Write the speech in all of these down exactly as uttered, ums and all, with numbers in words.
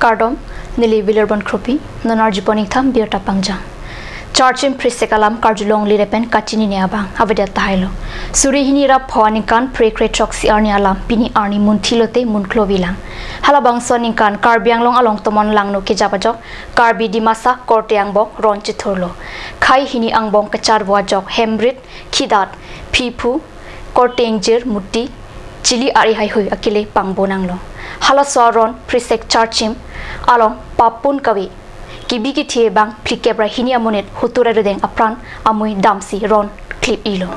Kardom, neli Vilerban Kropi, non arjupon ingtham birta pangjang. Charchim phrisek alam karjulongle lapen kachinine abang avedet tahailo. Suri hini ra pho aningkan phre kre throksi arni alam pini arni munthi lote munklo vilang. Halabangso aningkan Karbi Anglong along tomon langno kejap ajok Karbi Dimasa korte angbong ron chithurlo. Khei hini angbong kacharvo ajok Hemrit, Khidat, Phiphu, korte ingjir, muti, chili ari haihui akile pangbo nanglo. Halaso aron phrisek charchim along papun kave, kebi kethe abang phlikep ra hini amonit hutur arideng apran amui damsi ron klip-ilo.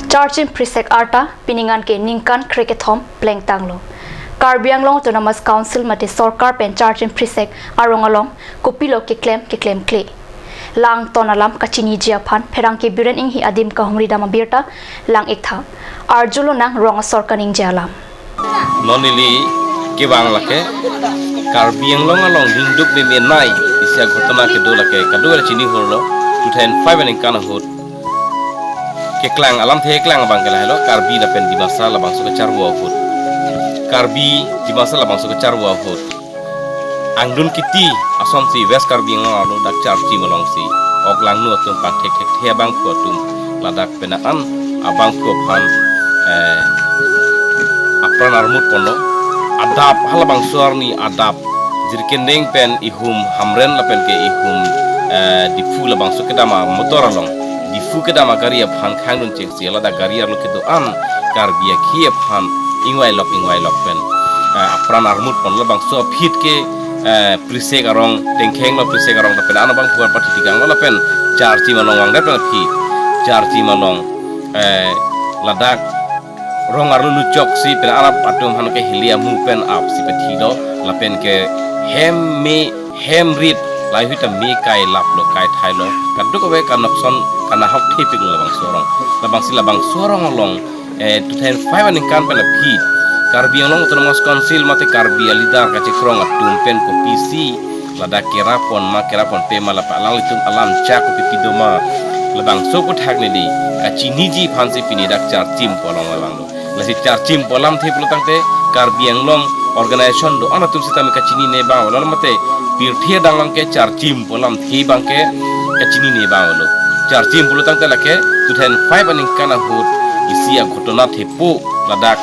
Charchim phrisek arta piningan ke ningkan krekethom plengtanglo. Karbi Anglong Autonomous Council mate sorkar pen charchim phrisek arong along kopilo keklem keklemkle, langton alam kachiniji aphan pherangke Biren Enghi adim kahumri dam abirta lang-iktha. Arjulonang rong asor kaningje alam. Non neli kevang lake Karbi Anglong along hingduk meme nai isi aghotona kedo lake kadokave chinihurlo. Two thousand five aningkan ahut keklang alamthe keklang abang ke lahelo, Karbi lapen Dimasa labangso kacharvo ahut. Karbi Dimasa labangso kacharvo ahut. Angdun kiti asonsi West Karbi Anglong arlo dak charchim alongsi ok langno atum pangthekthekthe abangphu atum ladak penang-an abangphu aphan, eh, apran armut ponlo. Adap halabangso arni adap Jirikinding pen ihum Hamren lapen ke ihum, eh, Diphu labangso kedam amotor along, Diphu kedam agari aphan khangdun chengsi ladak gari arlo kedo-an Karbi akhei aphan ingvailok ingvailok pen, eh, apran armut pon labangso aphi ke, eh, phrisek arong tengkheng lo, phrisek arong lapen ano abangphu aphan pathi tikang lo lapen charchim along vangdet pen aphi charchim along, eh, ladak rong arlo luchoksi pen arap atum aphan ke hili amu pen apsi pathilo lapen ke hem me hem rit lahai hui ta me kai laplo kai thailo kadokave kanokson kanahok thepiklo labangso arong. Labangsi labangso arong along, eh, two thousand five aningkan pen aphi Karbi Anglong Autonomous Council mate Karbi aleader kachekrong atum pen kopisi ladak kerap pon ma kerap ponpe ma lapen alanglitum alam chak kopi pido ma labangso aputhak neli kachiniji aphansi pini dak charchim pu along vanglo. Lasi charchim pu alamthe pulo tangte Karbi Anglong organization do-an atum sitame kachinine abang avelo mate pirthe adang along ke charchim pu alamthe abang ke kachinine abang avelo. Charchim pulo tangte lake two thousand five aningkan ahut isi aghotona thepo ladak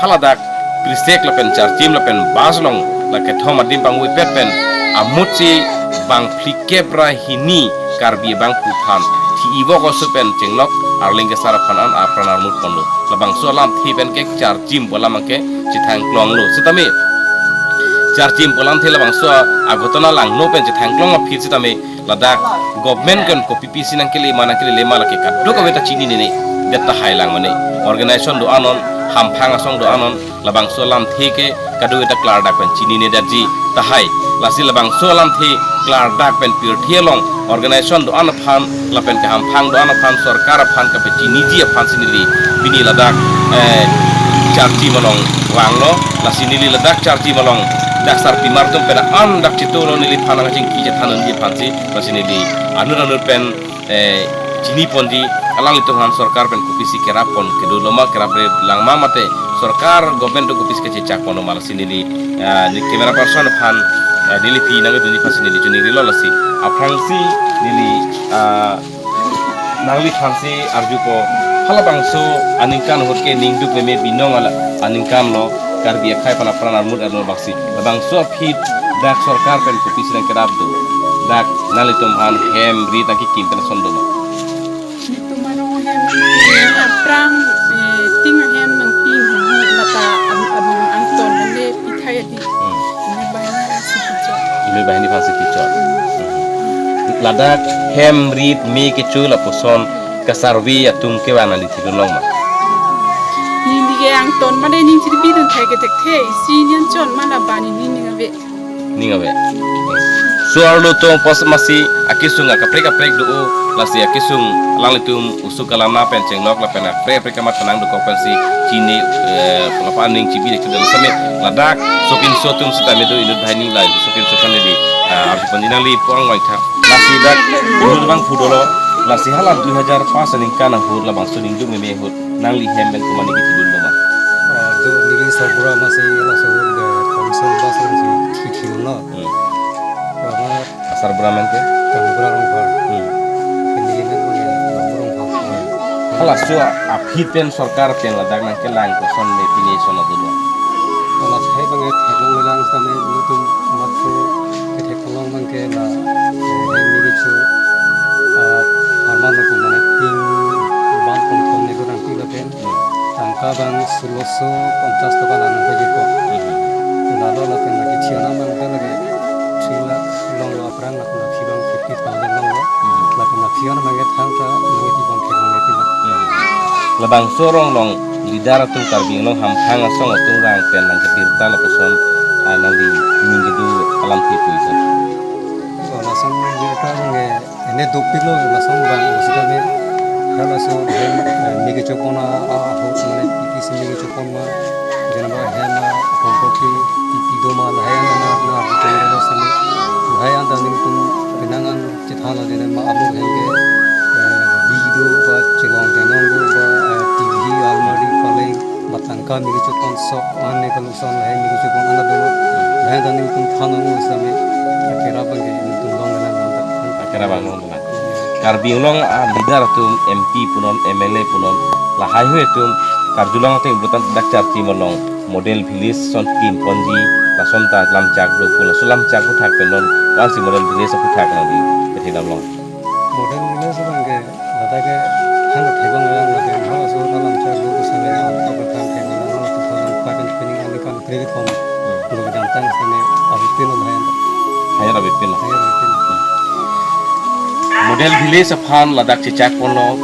haladak phrisek lapen charchim lapen bus along lake thom adim pangvepet pen amutsi bang phlikep ra hini Karbi abangphu aphan thi-ivok oso pen chenglok arleng kesar aphan an apran armut ponlo. Labangso alamthe pen ke charchim pu alam ke chethangklonglo sitame charchim pu alamthe labangso aghotona langno pen chethangklong aphi sitame ladak government pen kopi pisi nangkele ma nangkelele ma lake kadokave ta chinine det tahai lang mane. Organization do-an non, hamphang asong do-an non, labangso alamthe ke kadokave ta klardak pen chinine detji tahai. Lasi labangso alamthe klardak pen pirthe along organization do-an aphan lapen ke hamphang do-an aphan sorkar aphan kapachiniji aphansi neli pini ladak, eh, charchim along vanglo. Lasi neli ladak charchim along dak sarpimar atum pen an dak chitolo neliphan nangchingki chethan unji aphansi. Lasi neli anut anut pen, eh, chini ponji alanglitum aphan sorkar pen kopisi kerap pon kedo loma kerap re langma mate sorkar government atum kopisi kachechak ponlo ma lasi neli, ah, ne camera person aphan, ah, neli phi nangdunji aphansi neli choningri lo lasi aphrangsi neli, ah, nangliphansi arjupo halabangso aningkan ahut ke ningduk meme binong ala aningkan lo Karbi akhei aphan apran armut arlo baksi. Labangso aphi dak sorkar pen kopisi nangkerap do. Dak nanglitum aphan hem rit nangkikim pen ason do ma? Netum arong ahem nangpi, aphrang, eh, ting ahem nangpi, mata abang angton le pithai adi. Hmm. Inut banghini aphansi pichot. Inut banghini aphansi pichot. Hmm. Ladak hem rit me kecho lapuson kasarve atum kevan nangli thilong ma? Neli ke angton mane ning chirpi dun thai kethekthe, isi nian chon mana bani ning ave. Ning ave. So arlo tong pos masi akesung akaprek kaprek do-o, lasi akesung alanglitum usuk kalana pen chenglok lapen kaprek kaprek kamatha nangdokok pensi chini, eh, pengapa aning chibi dek dala sami ladak sopinso atum sitame do inut banghini lai sopinso kan di, ah, arju ponji nangli puang waitha. Lasi dak inut abangphu dolo, Lasi hala dui hajar pas aningkan ahut labangso ningduk meme ahut nangli hem pen komatne kethidun do ma? Ah, do neli sarbura masi laso ahut, eh, council bus alongsi kethidun lo. Hmm. Bang Sarbura amen ke? Kangbura Rongphar. Hmm. Neli amen ke Kangbura Rongphar. Halaso aphi pen sorkar pen ladak nangkelang koson me pine son adu lo? Hala sai bang e theklonglelang sitame nelitum matro ketheklong bang ke la, eh, hem me kecho, ah, pharman lo mane tin bang kongthom ne do nangpi lapen. Hmm. Tangka bang soloso ponchas taka la nangpajirpo. Hmm. Lalo lapen lake chiana bang ke lake three lakh longlo, aphrang lapen aphi bang fifty thousand longlo. Hmm. Lapen aphi an bang ke thangta nangketipon theklongle pila. Hmm. Labangso arong along leader atum, Karbi Anglong hamphang asong atum vang pen nangkebirta lapuson, ah, nangli ning kedo alamthe pu-i sir? Oh, lason birta bang ke ene dopiklo lason bang sitame halaso hem, eh, me kechopon a, a, ahok mane pi pi si me kechopon ma, jena ba hem a, kompoti pi pi do ma, lahai an na, na, na, sitame lahai an ta nelitum penang an chethan lo jena ma along hem ke, eh, bi do ba, chelong chenong do ba, eh, T V, almari, paleng, ba tangka me kechopon sok an ne kaluson lahai me kechopon an do. Lahai ta nelitum than lo sitame, akerap bang ke nelitum longlelang ta. Akerap bang longlelang. Karbi Anglong a leader atum M P punon, M L A punon, lahaihui atum karjulong ateng butan dak charchi malong model village son kimponji, lason ta lamchak do pu, laso lamchak aphuthak pen non, ko-ansi model village aphuthak nangli kethedam long? Model village bang ke ladak ke han thek bang lang ladak ha so ta lamchak do pu sitame aphuthak thek bang lang ha two thousand five and pining aningkan kre-kethom. Hmm. Lo kedamtang sitame avepin lo lahai an. Lahai an avepin lo. Lahai an avepin lo. Hmm. Model village aphan ladak chechak ponlo.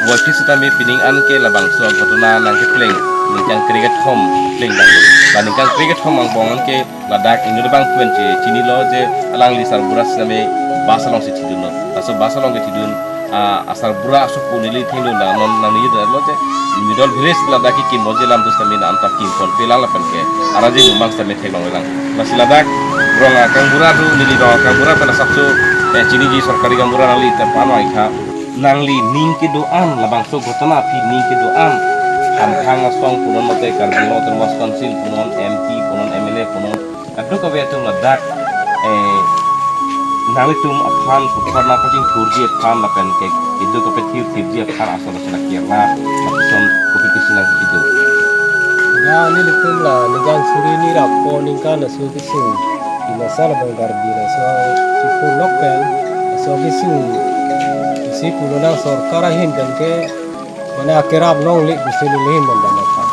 Voiphit sitame pining an ke labangso ghotona nangkepleng ningkan kre-kethom pleng bang. La ningkan kre-kethom angbong an ke ladak inut abang pen che chinilo je alangli sarbura sitame bus alongsi thidunlo. Laso bus along kethidun, ah, asarbura asopo neli thengdun ta non nangli judar lo je model village ladak kekim ponji alam do sitame nang ta kimponpelang lapen ke arje numang sitame theklonglelang. Lasi ladak rong akangbura do, neli rong akangbura pen asapso, eh, chiniji sorkari gaonbura nangli ta panwai tha. Nangli ning kedo-an, labangso ghotona aphi ning kedo-an, hamphang asong punon mate Karbi Anglong Autonomous Council punon, M P punon, M L A punon, kadokave atum ladak, eh, nanglitum aphan puthot nangpachingthurji aphan lapen ke kedo kapethirthirji aphan asol asol akirna lapuson kopi pisi nangkedo? Ya, nelitum la ningkan suri ni ra po ningkan laso kesung. Di masa labang Karbi laso chipur lok pen laso kesung si pulo nang sorkar ahin pen ke mane akerap longle pusi neli ahin mandam aphan.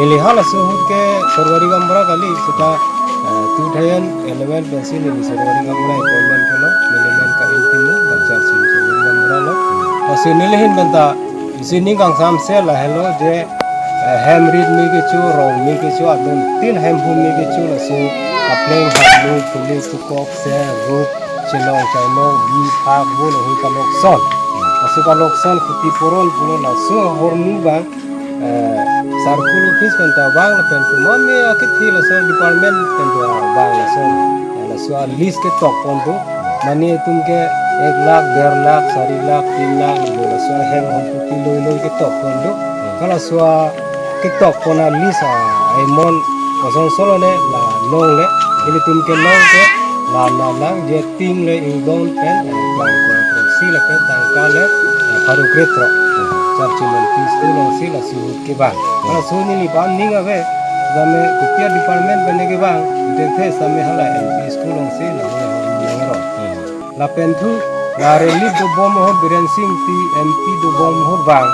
Neli halaso ahut ke sorkari gaonbura kali seta, eh, two thousand eleven pensi neli sorkari gaonbura appointment kelo, neli men ka intimu bangchar si sorkari gaonbura lo. Lasi neli ahin pen ta isi ning kangsam se lahelo je, eh, hem rit me kecho, rong me kecho, adon tin hem hum me kecho, laso kapleng haplu puli pukok se rup chelong chainong bi phak vo lahui kalokson. Laso kalokson khutiporon pulo laso ahormu bang, eh, circle office pen ta vang lapen kuma me akethe laso department pen ta vang laso. Eh, laso a list ketok pon do. Mane atum ke ek lakh, der lakh, sari lakh, tin lakh, lo laso ahem hom puti loi loi ketok pon do. Hmm. Ka laso aketok pon a list a amount koson solo ne la longle. Ilitum kelong ke la na lang je tin le ingdon pen, eh, bang ko si lapen tangka le, eh, pharo krethrok. Hmm. Charchi Monti School alongsi laso kevang. Hmm. Halaso neli aphan ning ave, sitame kopi a department pen ne kevang, ite the sitame hala M P school alongsi la hole hole nangro. Hmm. Lapen thu, la relief dobom ahut Biren Singh Engti M P dobom ahut vang.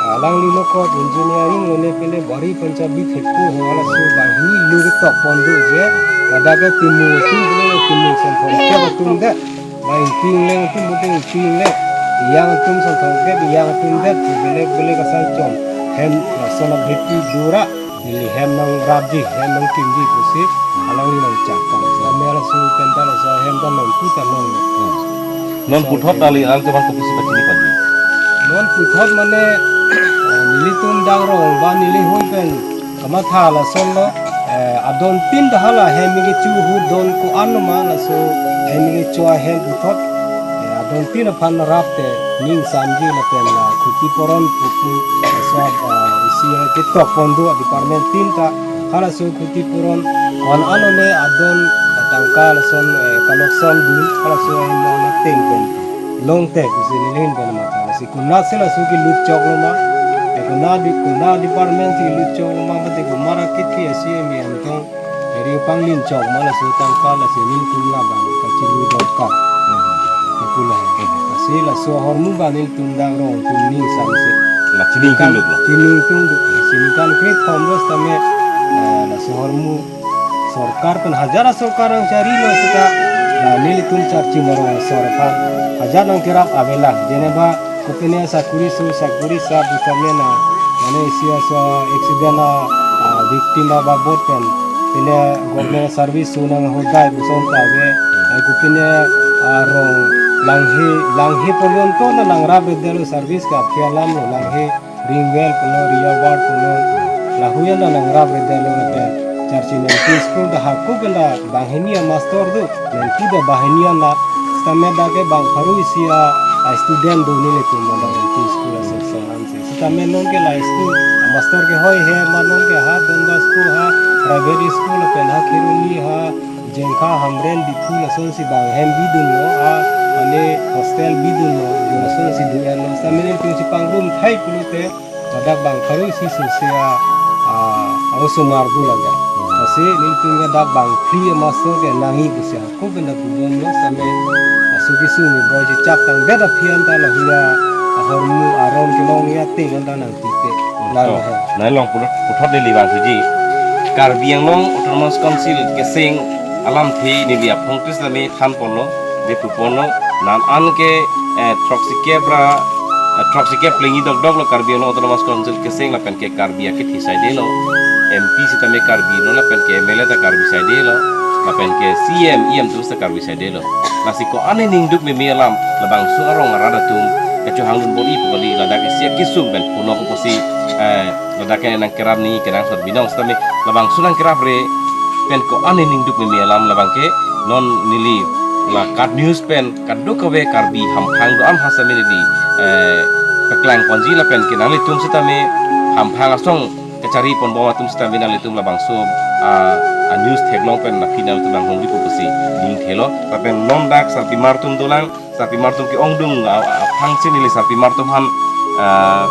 Alangli lokot engineering lo ne pele bari pancha bi thepo ho halaso bang hui lu ketok pon do je, ladak ke timung atum pele timung santhong kep atum det. Ba Ingti Engleng atum pute Ingti Engleng. Iyang atum santhong kep, iyang atum det, belek belek asal chom. Hem, ah, son of Happy Dura, neli hem nangrapji, hem nangkimji pusi, alangli nangchakang. Sitame halaso pen ta laso ahem ta nonpu ta longle. Hmm. Non puthot nangli alam teman kopisi pachini padi? Non puthot mane, eh, nelitum dak rong ba neli hoi pen kamatha lason lo, eh, adon tin ta hala hem me kecho ahut don ko-an ma laso hem me kecho ahem puthot, eh, Don tin aphan rap te ning samji lapen la khutipuron pupu aswab, ah, isi ketok pon do department tin ta halaso khutipuron on anone adon tangka lason, eh, kalokson dun halaso en non ateng pen long te kusi nilhin pen matha lasi konat si laso kelut choklo ma, eh, konat di konat department si lut choklo ma mate kumara kitki asi emi antong eri panglin chok ma laso tangka lasi nelitum labang kachilu dorkar. Ipula he. Lasi laso ahormu ba nelitum dak rong atum ning samse. La chini Kan tung duk lo. Chini tung duk. Lasi ningkan kre thom ros tame, eh, laso ahormu sorkar pen hajar a sorkar nangcharilo seta. La nelitum charchi ma rong asor aphan hajar nangkerap avelang. Jeneba kopine sakuri su sakuri sa butame na mane isi aso accident a, a, victim ababot pen pine government service su nanghodai puson ta ave, eh, kopine, a, rong Langhe, Langhe porjonto na nangrapredetlo service ke aphi alam lo Langhe, Ringwell pulo, Riya Ward pulo, lahuya na nangrapredetlo lapen charchi nangpi school ta hako ke la banghini a master do, nangpi do banghini a na, sitame dak ke bang pharo isi a, a student do nelitum la L P school a section ansi. Sitame non ke la school a master ke hoi he ma non ke ha Don Bosco ha private school pen ha Kheroni ha Jengkha Hamren Diphu lasonsi bang hem bidunlo a, mane hostel bidunlo, jo lasonsi do-enlo. Sitame nelitum si pangrum thai pulote ladak bang pharo isi sose a, a, osomar do ladak. Lasi nelitum ladak bang phli a master ke nangji pusi hako pen dak kubom lo sitame laso kesung ni boy si chak tangdet aphi an ta lahuya ahormu aron kelong ya ting an ta nangpipe. Lalo To, he. Nai long puthot, puthot neli vangthuji. Karbi Anglong Autonomous Council keseng alamthe neli aphong tris lame than ponlo, je pu ponlo, non an ke, eh, throksi kep ra, eh, throksi kep plengji dokdok lo Karbi Anglong Autonomous Council keseng lapen ke Karbi akethe saidelo, M P sitame Karbi lo lapen ke M L A ta Karbi saidelo, lapen ke C M, E M atum sita Karbi saidelo. Lasi ko-an aning duk meme alam, labangso arong arat atum kachohang dun bor-i pu kali ladak isi akesung pen puno ko pusi, eh, ladak ke nangkerap ni kenangsot binong sitame labangso nangkerapre pen ko-an aning duk meme alam labang ke non neli la KAT News pen kadokave Karbi hamphang do-an ha sitame neli, eh, paklang ponji lapen ke nanglitum sitame hamphang asong kachari ponbom atum sitame nanglitum labangso, ah, a news theklong pen aphi nanglitum nanghumri pu pusi ning thelo lapen non dak sarpimar atum dolang. Sarpimar atum ke-ongdung, a, a, aphan si neli sarpimar atum aphan, a,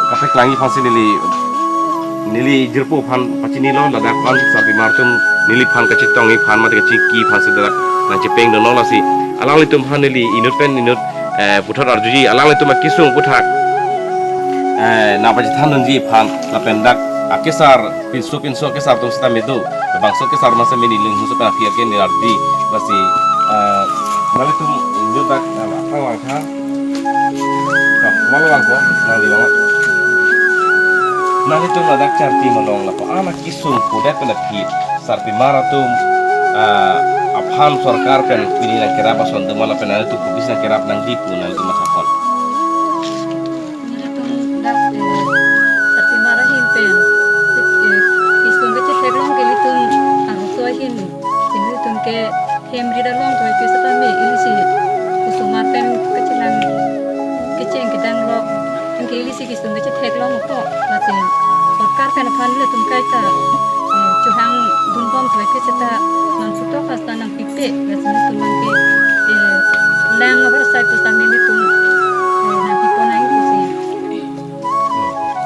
kapaklangji aphan si neli, neli jirpo aphan pachinilo, ladak aphan sarpimar atum neliphan kachetongji aphan mate kachingki aphan si ladak nangchepeng dono lasi. Alanglitum aphan neli inut pen inut, eh, puthot arjuji, alanglitum akesung aphuthak, eh, nangpachethan dunji aphan lapen dak akesar pinso pinso kesar atum sitame do. Labangso kesar masa mini ling husu pen aphi ake neli ardi. Lasi, eh, nanglitum inut dak, eh, aphrang vangtha. Nah, malu vangko, nangli vang. Nanglitum ladak charti malong lapu anak kesung pudet pen aphi sarpimar atum, eh, aphan sorkar pen pini nangkerap ason atum lapen nanglitum kopisi nangkerap nangji pu nanglitum mathapon. Nelitum dak, eh, sarpimar ahin pen, eh, kesung kachetheklong ke ilitum arloso ahin, si nelitum ke hem rit along thoi ke sitame ilisi osomar pen kachelang kecheng kedang lok, anke ilisi kesung kachetheklong apo, lasi sorkar pen aphan ilitum kaita, eh, chohang dunbom thoi ke seta nangputok hasta nang pipe, lasi nelitum abang ke, eh, lang abar sai pusitame nelitum, eh, nangpipo nangji pusi.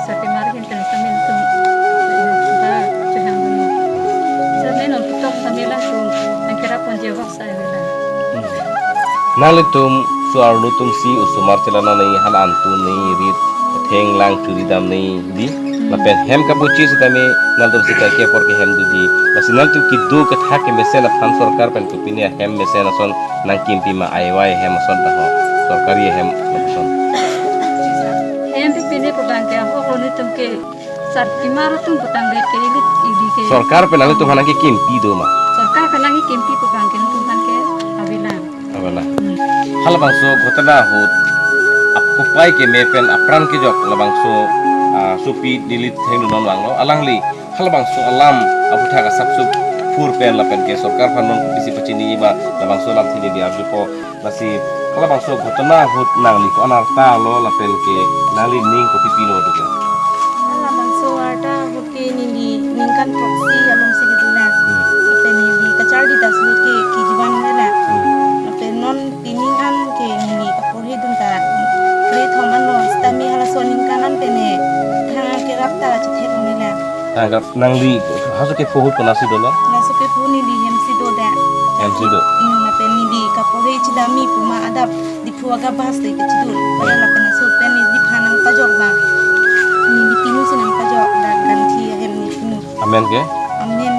Sarpimar ahin pen sitame nelitum, eh, ba chohang dun. Sitame nangputok sitame langsung nangkerap ponji ahok sai avelang. Nanglitum so-arlo atum si osomar chelang nangji, han an tun nangji, rit thenglang churi dam nangji. Lapen hem kabuchi sitame nangtum si kaike apor ke hem doji. Lasi nangtum kedo kethak kemesen aphan sorkar pen kopine hem mesen ason nangkimpi ma, aiwai hem ason ta ho, sorkari hem ason. Hem pi pine pu abang ke ahok lo nelitum ke sarpimar atum pu tangdet ke ili ili ke. Sorkar pen nanglitum aphan nangkekimpi do ma? Sorkar pen nangkekimpi pu abang ke nelitum aphan ke avelang. Avelang. Hmm. Halabangso ghotona ahut ap kupai keme pen apran kejok labangso, ah, sopi neli thengdun non vanglo alangli. Halabangso alam aphuthak asap sup phur pen lapen ke sorkar aphan non kopisi pachini ma labangso alamthe neli arjupo. Lasi Halabangso ghotona ahut nangli ko-an arta lo lapen ke nangli ning kopi pilo do ke? Halabangso arta ahut ke neli ningkan throksi along si kedolang. Hmm. Lapen neli kacharli ta ahut ke K G one dolang. Hmm. Lapen non pining an ke neli kaporhidun ta grade thom anlo, sitame halaso aningkan an pen ne thang akerap ta chetheklong dolang. Tangka nangli halaso kepho ahut konatsi dolo? Halaso kepho neli hem si do da. Hem si do. Hmm, lapen neli kaporhe chedam-i pu ma adap Diphu aga bus le kachidun. Hmm. Lapen laso pen neliphan nangpajok abang, neli pinu si nangpajok, dak Ganthi ahem neli pinu. Amen ke? Amen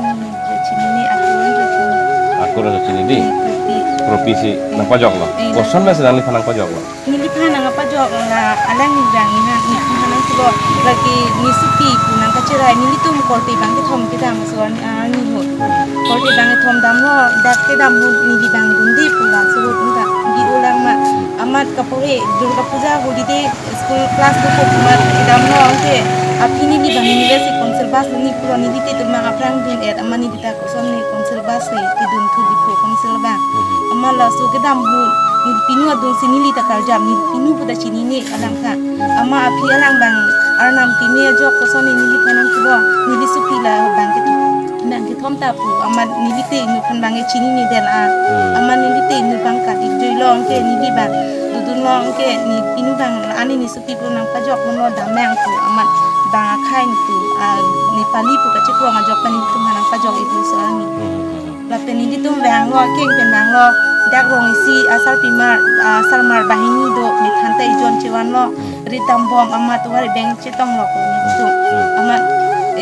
ke chinine, ako an ke chinine. Ako an ke chinine. Hmm, Kropi. Kropi si nangpajoklo. Eh, koson si nangliphan nangpajoklo? Neliphan nangpajok la alang ni jang ni han ni han nangpulo, lake ne supi pu nangkacherai, nelitum korte abang kethom kedam laso arni ahut. Hmm. Korte abang kethom damlo, dak kedam ahut neli abang dunde pu laso ahut nangka bi-o lang ma. Hmm. Amat kaporhe Durga Puja holiday school class dokok amat kedamlo, anke aphi neli abang university council bus ni pulo, neli te tum abang aphrang dun-et, amat neli ta koson ne council bus si kedun thu Diphu council abang. Mhm. Amat laso kedam ahut neli pinu adung si neli ta karjap, neli pinu pu ta chinine alang ta. Mhm. Amat aphi alang abang arnam keme ajok koson ne neliphan nangpulo, neli supi la abang kethom, abang kethom ta pu, amat neli te inut aphan abang ke chinine det la. Mhm. Amat neli te inut abang kat-ik joilo, anke neli abang dodunlo, anke ne pinu abang la ani ne supi pu nangpajok, mono damnang pu, amat bang akhei ne pu, ah, Nepali pu kachekrong ajok pen nelitum aphan nangpajok-ik laso arni. Hmm. Lapen nelitum vanglo, keng pen vanglo, dak rong isi asarpimar, ah, asarmar banghini do, methan ta ejon chevanlo, hmm, rit dambom, amat tovar ebeng chetonglo ko nelitum. Hmm. Amat,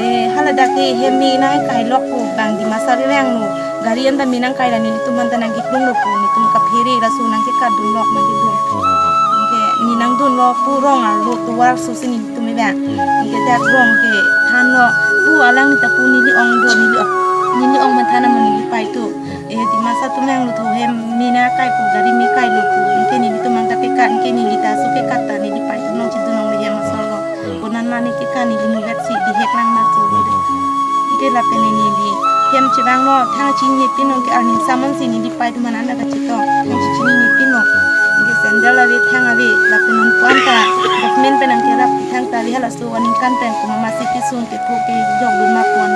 eh, haladak ke hem me nangkailok pu, bang Dimasa vevang lo, gari an ta me nangkai la nelitum aphan ta nangkeklunglo pu, netum kaphere laso nangkekatdunlok nangkedun. Hmm. Anke ne nangdunlo pu rong arlo tovar so si nelitum me ba. Hmm. Anke dak rong ke thanlo pu, alang ne ta pu neli ong do, neli ong, neli ong ma than amo neli paitum. Hmm. Eh, Dimasa atum vanglo tho, hem me nangkai pu, gari me kailo pu. Anke nelitum aphan ta kekat, anke neli ta so kekat ta neli paitum, nangchedun longle hem asor lo. Hmm. Konat ma ne kekan, neli muvet si bihek lang ma so. Hmm, hmm, hmm. Anke lapen neli hem chevanglo, thang chinine pinlo, anke arni saman si neli paitum aphan an ta kachetong. Hmm. Neli chinine pinlo. Hmm. Anke sandal ave, thang ave, lapen non pu an ta government pen nangkerap, thangta ave, halaso aningkan pen komat masi kesung kepho kejokdun ma pu an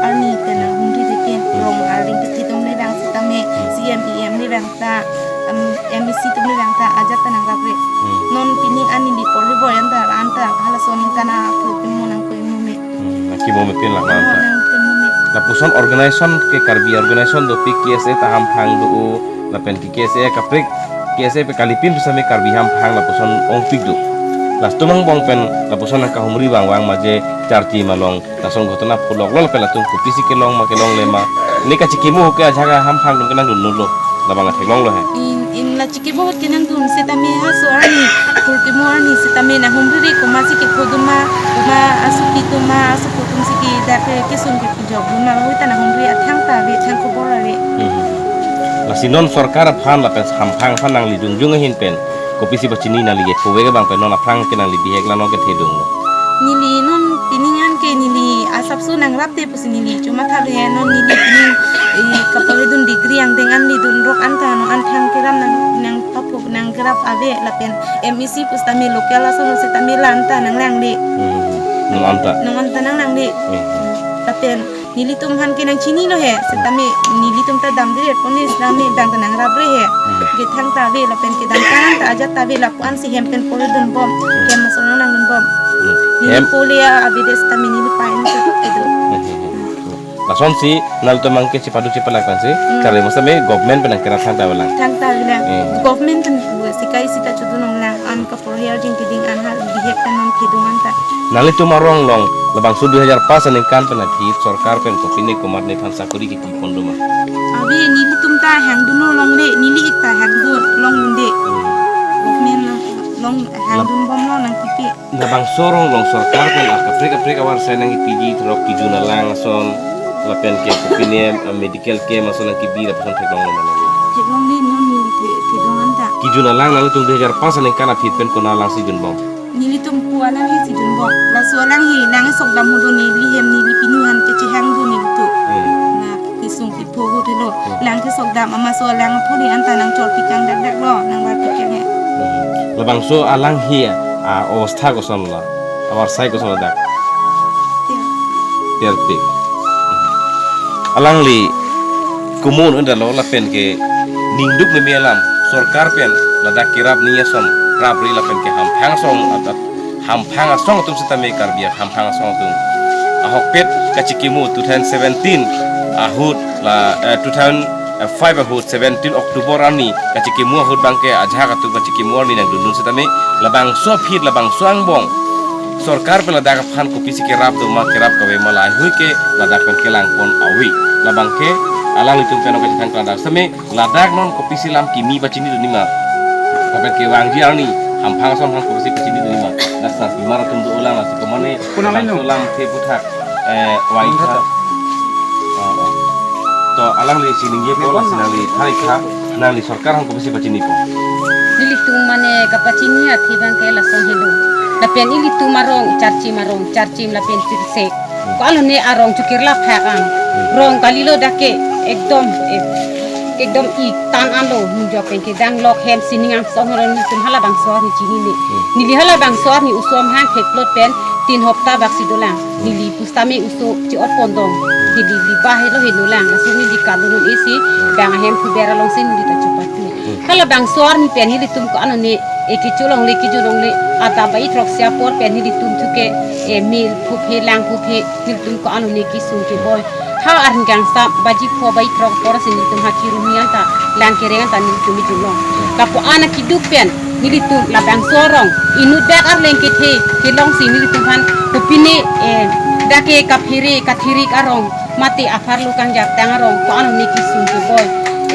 arni pen nanghumri de pen, hmm, rong arleng kethedung le vang sitame, hmm, C M, E M le vang ta, em, M A C atum le vang ta ajat ta nangrapre. Hmm. Non pining an neli porhi boy an ta, an ta halaso aningkan aphu kemo nangkoi mo me. Hmm, nangkemo me pen la, oh, an ta nangkemo me. Lapuson organization ke, Karbi organization dopik, K S A ta hamphang do-o, lapen ke K S A kaprek, K S A pe kalipin pusitame Karbi hamphang lapuson ongpik do. Latum angbong pen lapuson nangkahumri abang vang ma je charchi ma long, lason ghotona pulok lo lapen latum kopisi kelong ma kelongle ma, ne kachikimo ahut ke ajahak ahamphang atum ke nangdunlo, labang theklonglo he. In, in la chikimo ahut ke nangdun sitame halaso arni, kurkimo arni sitame nanghumri re, komat si kephodun ma, komat asopi atum ma, asopo atum si ke dak ke kesung ke jokdun ma, hui ta nanghumri, athang ta ave, thang kobor ave. Hmm. Lasi non sorkar aphan lapen hamphang aphan nangli dunjung ahin pen kopisi pachini nangli kepho ave ke abang pen non aphrang ke nangli bihek la non kethedunglo? Neli non pining an ke neli asapso nangrapte pusi neli chomatha le, non neli pining, eh, kaporhidun degree angdeng an neli dunrok an ta non an thang kerap nang, nangpapuk nangkerap ave, lapen M A C pusitame local ason sitame la an ta nanglangde. Hmm. Non an ta. Non an ta nanglangde. Hmm. Lapen nelitum aphan ke nangchinilo he, sitame nelitum ta damde re pon ne, sitame bang ta nangrapre he. Hmm. Ke thang ta ave, lapen kedamtang an ta ajat ta ave, lapu an si hem pen porhidunbom, hmm, hem asor nangdunbom. Hmm. Neli hem po le avedet sitame neli pain se kedo. Hmm, hmm, hmm. Lasonsi nangtum abang ke chepadu chepalak pensi, hmm, charli ma sitame government pen nangkerap thangta avelang. Thangta avelang. Hmm. Government pen pu sikai sita chodun longlang, an kaporhi arjing keding an ha bihek pen non thedung an ta. Nanglitum arong along labangso dui hajar pas aningkan pen aphi sorkar pen kopine komat nephan sakori kipi pon do ma? Ave, nelitum ta hangdunlo longle, neli ik ta hangdun longlunde. Hmm. Government along, along hangdunbomlo nangkipi. Labangso arong along sorkar pen akaprek kaprek avar sai nangkipiji, therok kejun alang ason, lapen ke kopine, ah, medical camp ason nangkipi, lapuson theklonglo ma nangli? Theklongle, non neli the, thedung an ta. Kejun alang nangtum dui hajar pas aningkan aphi pen konat alang si junbom? Nelitum pu alang si junbom. Laso alang he, lang sok dam ahut do neli hem neli pinu aphan kechehang do nelitum. Hmm. La kesung kepho ahut lo. Hmm. Lang kesok dam, amatso alang aphu ni an ta nangchorpi kang dakdak lo, nangvarpi kang Bangso alangli a-obostha koson lo, avarsai koson lo dak? Terpik. Alangli komun unda lo lapen ke ningduk meme alam, sorkar pen ladak kerap ni ason, rapri lapen ke hamphang asong, at-, at-, hamphang asong atum sitame Karbi hamphang asong atum. Ahokpet kachikimo two thousand seventeen ahut la, eh, two thousand five ahut seventeen October arni kachikimo ahut abangke ajahak atum kachikimo arni nangdundun sitame labangso aphi labangso angbong sorkar pen ladak aphan kopisi kerap do ma kerap kave ma lahai hui ke ladak pen kelangpon ave. Labangke alanglitum pen kachethang klang dak sitame ladak non kopisi lam kimi pachini dun nima. Lapen kevangji arni hamphang asong aphan kopisi pachini dun nima. Dak sarpimar atum do ulang lasi komane Kuna menu. Labangso lam the puthak, eh, wai Menu tha. Tha. Oh, oh. To alangli isi ningjepo, Menu lasi na. Nangli tharik tha, nangli sorkar aphan kopisi pachinipo? Nelitum mane kapachini athe abangke lason helo. Lapen ilitum arong, Charchim arong, Charchim lapen Tirsek. Hmm. Ko-an lone arong chukirla phak an. Hmm. Rong kalilo dak ke ekdom, eh, ekdom ik tan anlo, nujok pen kedang lok hem sining angsong helo, nelitum halabangso arni chinine. Hmm. Neli halabangso arni oso amahang thekplot pen tin hopta bak si dolang. Hmm. Neli pusitame oso chi-ot pon dong. Hmm. Neli liba helo helo lang, laso neli kalunun isi, Hmm. bang ahem phuber alongsi neli ta chupatu. Hmm. Halabangso arni pen nelitum ko-an lone eke cholongle kejolongle, adap bai throksi apor pen nelitum thuke, eh, mil phuphe lang phuphe, nelitum ko-an lone kesung keboi. Ha arni kangsam baji pho bai throk apor si nelitum ha kirumi anta, lang kereng anta nelitum ijulong. Lapu-an akeduk pen nelitum labangso arong, inut dak arleng kethe kelongsi nelitum aphan kopine, eh, dak ke kaphere kathirik arong, mate apharlo kangjartang arong, ko-an lone kesung keboi,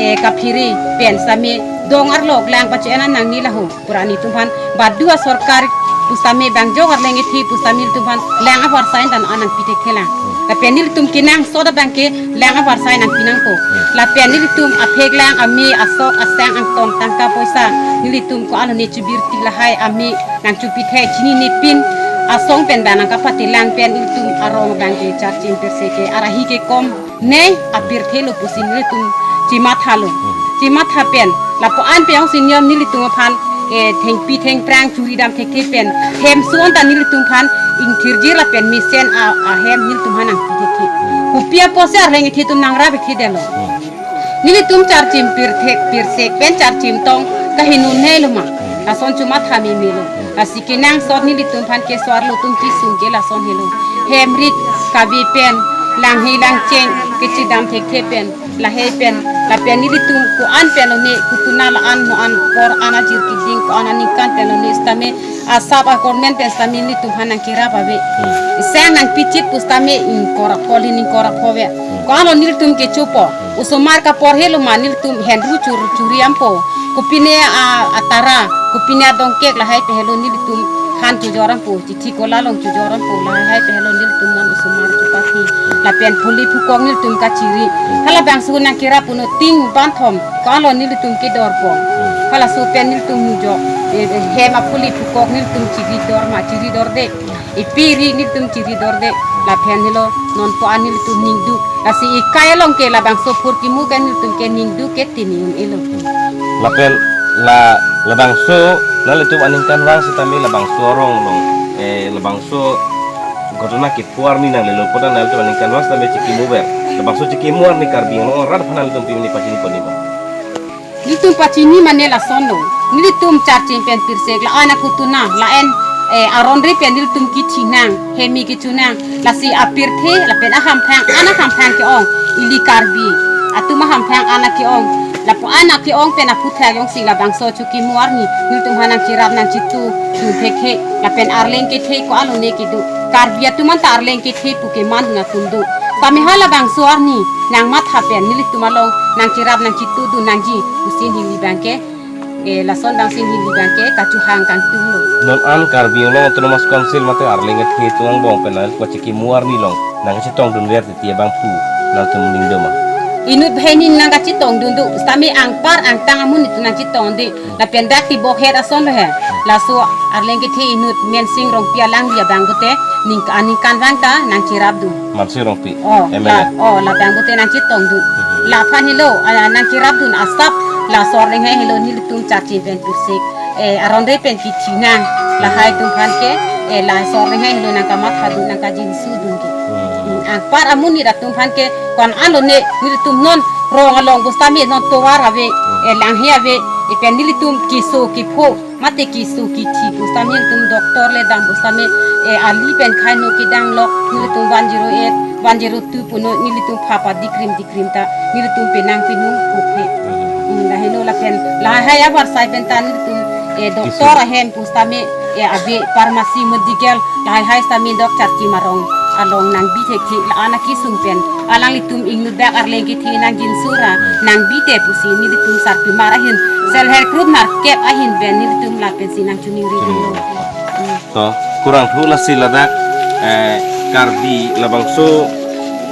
eh, kaphere pen sitame dong arlok lang pacho-en an nangne laho. Pura nelitum aphan badu asorkar pusitame bang jok arleng kethe pusitame nelitum aphan lang avarsai ta non nangpi thekthelang. Lapen nelitum kenangsot abangke lang avarsai nangpi nangpo. Lapen nelitum aphek lang ame asok asang angton tangka poisa nelitum ko-an lone chubirti lahai ame nangchupi thek chinine pin asong pen bang nangkapate lang pen nelitum arong abangke Charchim Tirsek ke arahi kekom ne apirthe lo pusi nelitum chimatha lo. Hmm. Chimatha pen lapu-an pen ong senior nelitum aphan, eh, thengpi thengphrang churi dam thekthe pen hem suon ta nelitum aphan ingthirjir lapen mesen a, ahem nelitum aphan nangpi thekthe. Hmm. Kopi apotsi arleng kethe atum nangrap thekthe detlo. Hmm. Nelitum Charchim Pirthek, Pirsek pen Charchim tong kaheno ne lo ma. Hmm. Lason chumatha meme lo. Hmm. Lasi kenangsot nelitum aphan keso-arlo atum kesung ke lason helo. Hem rit kave pen, langhe langcheng kechedam thekthe pen, lahai pen, lapen nelitum ko-an pen lone kutuna la-an mo-an apor an ajir kiding ko-an aningkan pen lone sitame asap akormen pen sitame nelitum aphan nangkerap ave. Hmm. Isang nangpichit pusitame ingkoi ra pho, lin ingkoi ra pho ave. Hmm. Ko-an lo nelitum kechopo. Osomar kapor helo ma nelitum henru chur churi ampo. Kopine a, atara, kopine adongkek lahai pen helo nelitum han chojor ampo. Chithi kola along chojor ampo, lahai pen helo nelitum non osomar chupathe. Lapen phuli phukok nelitum kachiri. Halabangso nangkerap uno ting banthom, ko-an lo nelitum kedorpo. Halaso pen nelitum nujok, eh, eh, hem aphuli phukok nelitum chiri dor ma, chiri dorde. Ipiri nelitum chiri dorde. Lapen helo non ko-an nelitum ningduk. Lasi ikai along ke labangso phurkimo ke nelitum ke ningduk ke tini un-elo. Lapen la, labangso nanglitum aningkanvang sitame labangso arong along, eh, labangso ghotona kepho arni nanglelo puta nanglitum aningkanvang sitame chikimo ver. Labangso chikimo arni Karbi Anglong arat aphan nanglitum pini pachini ponji ma? Nelitum pachini mane lasonlo. Nelitum Charchim pen Pirsek la-an akutuna, la-an, eh, aron ri pen nelitum kithi nang, hemi kichu nang, lasi apirthe, lapen ahamphang, an ahamphang ke-ong, ili Karbi atum ahamphang an ake-ong, lapu an ake-ong pen aphuthak jongsi labangso chikimo arni, nelitum aphan nangcherap nangchitu, tu thekhe, lapen arleng kethe ko-an lone kedo, Karbi atum anta arleng kethe pu keman atum do. Sitame halabangso arni, nangmatha pen, nelitum along, nangcherap nangchitu dun nangji, pusi neli abangke, eh, lason abangsi neli abangke kachohang kangtunglo. Non an Karbi Anglong Autonomous Council mate arleng kethe atum angbong pen nangpachikimo arni along nangkachetongdun ver titi abang pu nangtum ning do ma? Inut banghini nangkachetongdun do, sitame anpar angtang amonit nangchetongde, lapen dak ti bokhet asonlo he. Laso arleng kethe inut Mensing Rongpi alangli abang pute ning aningkanvang ta nangcherapdun. Mansing Rongpi, oh, M L A. La, oh, labang pute nangchetongdun. Mhm. Laphan helo, ah, nangcherapdun asap, laso arleng he helo nelitum Charchim pen Pirsek. eh, aron re pen kithi nang, lahai atum aphan ke, eh, la sor re hai lo nangkamatha dun, nangkajinsu dun ke. Hmm. Hmm, anpar amonit atum aphan ke ko-an alo ne, nelitum non rong along pu setame non tovar ave, Hmm. eh, langhe ave, eh, pen nelitum keso kepho, mate keso kithi pu setame nelitum doctor le dam pu setame, eh, ali pen khai no kedang lok, nelitum one zero eight, one zero two puno nelitum pha padi krim di krim ta nelitum penang penung puphe. Hmm, lahelo lapen lahai avarsai pen ta nelitum, eh, doctor Kisung. ahem pu setame, eh, ave pharmacy medical lahai hai setame dok Charchim arong along nangbi thekthe la-an akesung pen alanglitum ingnudak arleng kethe nangjinsu ra Hmm. nangbi te pusi nelitum sarpimar ahin self help group narkep ahin pen nelitum lapensi nangchiningri Chiningri. dun. Hmm. To, kurangthu lasi ladak, eh, Karbi labangso,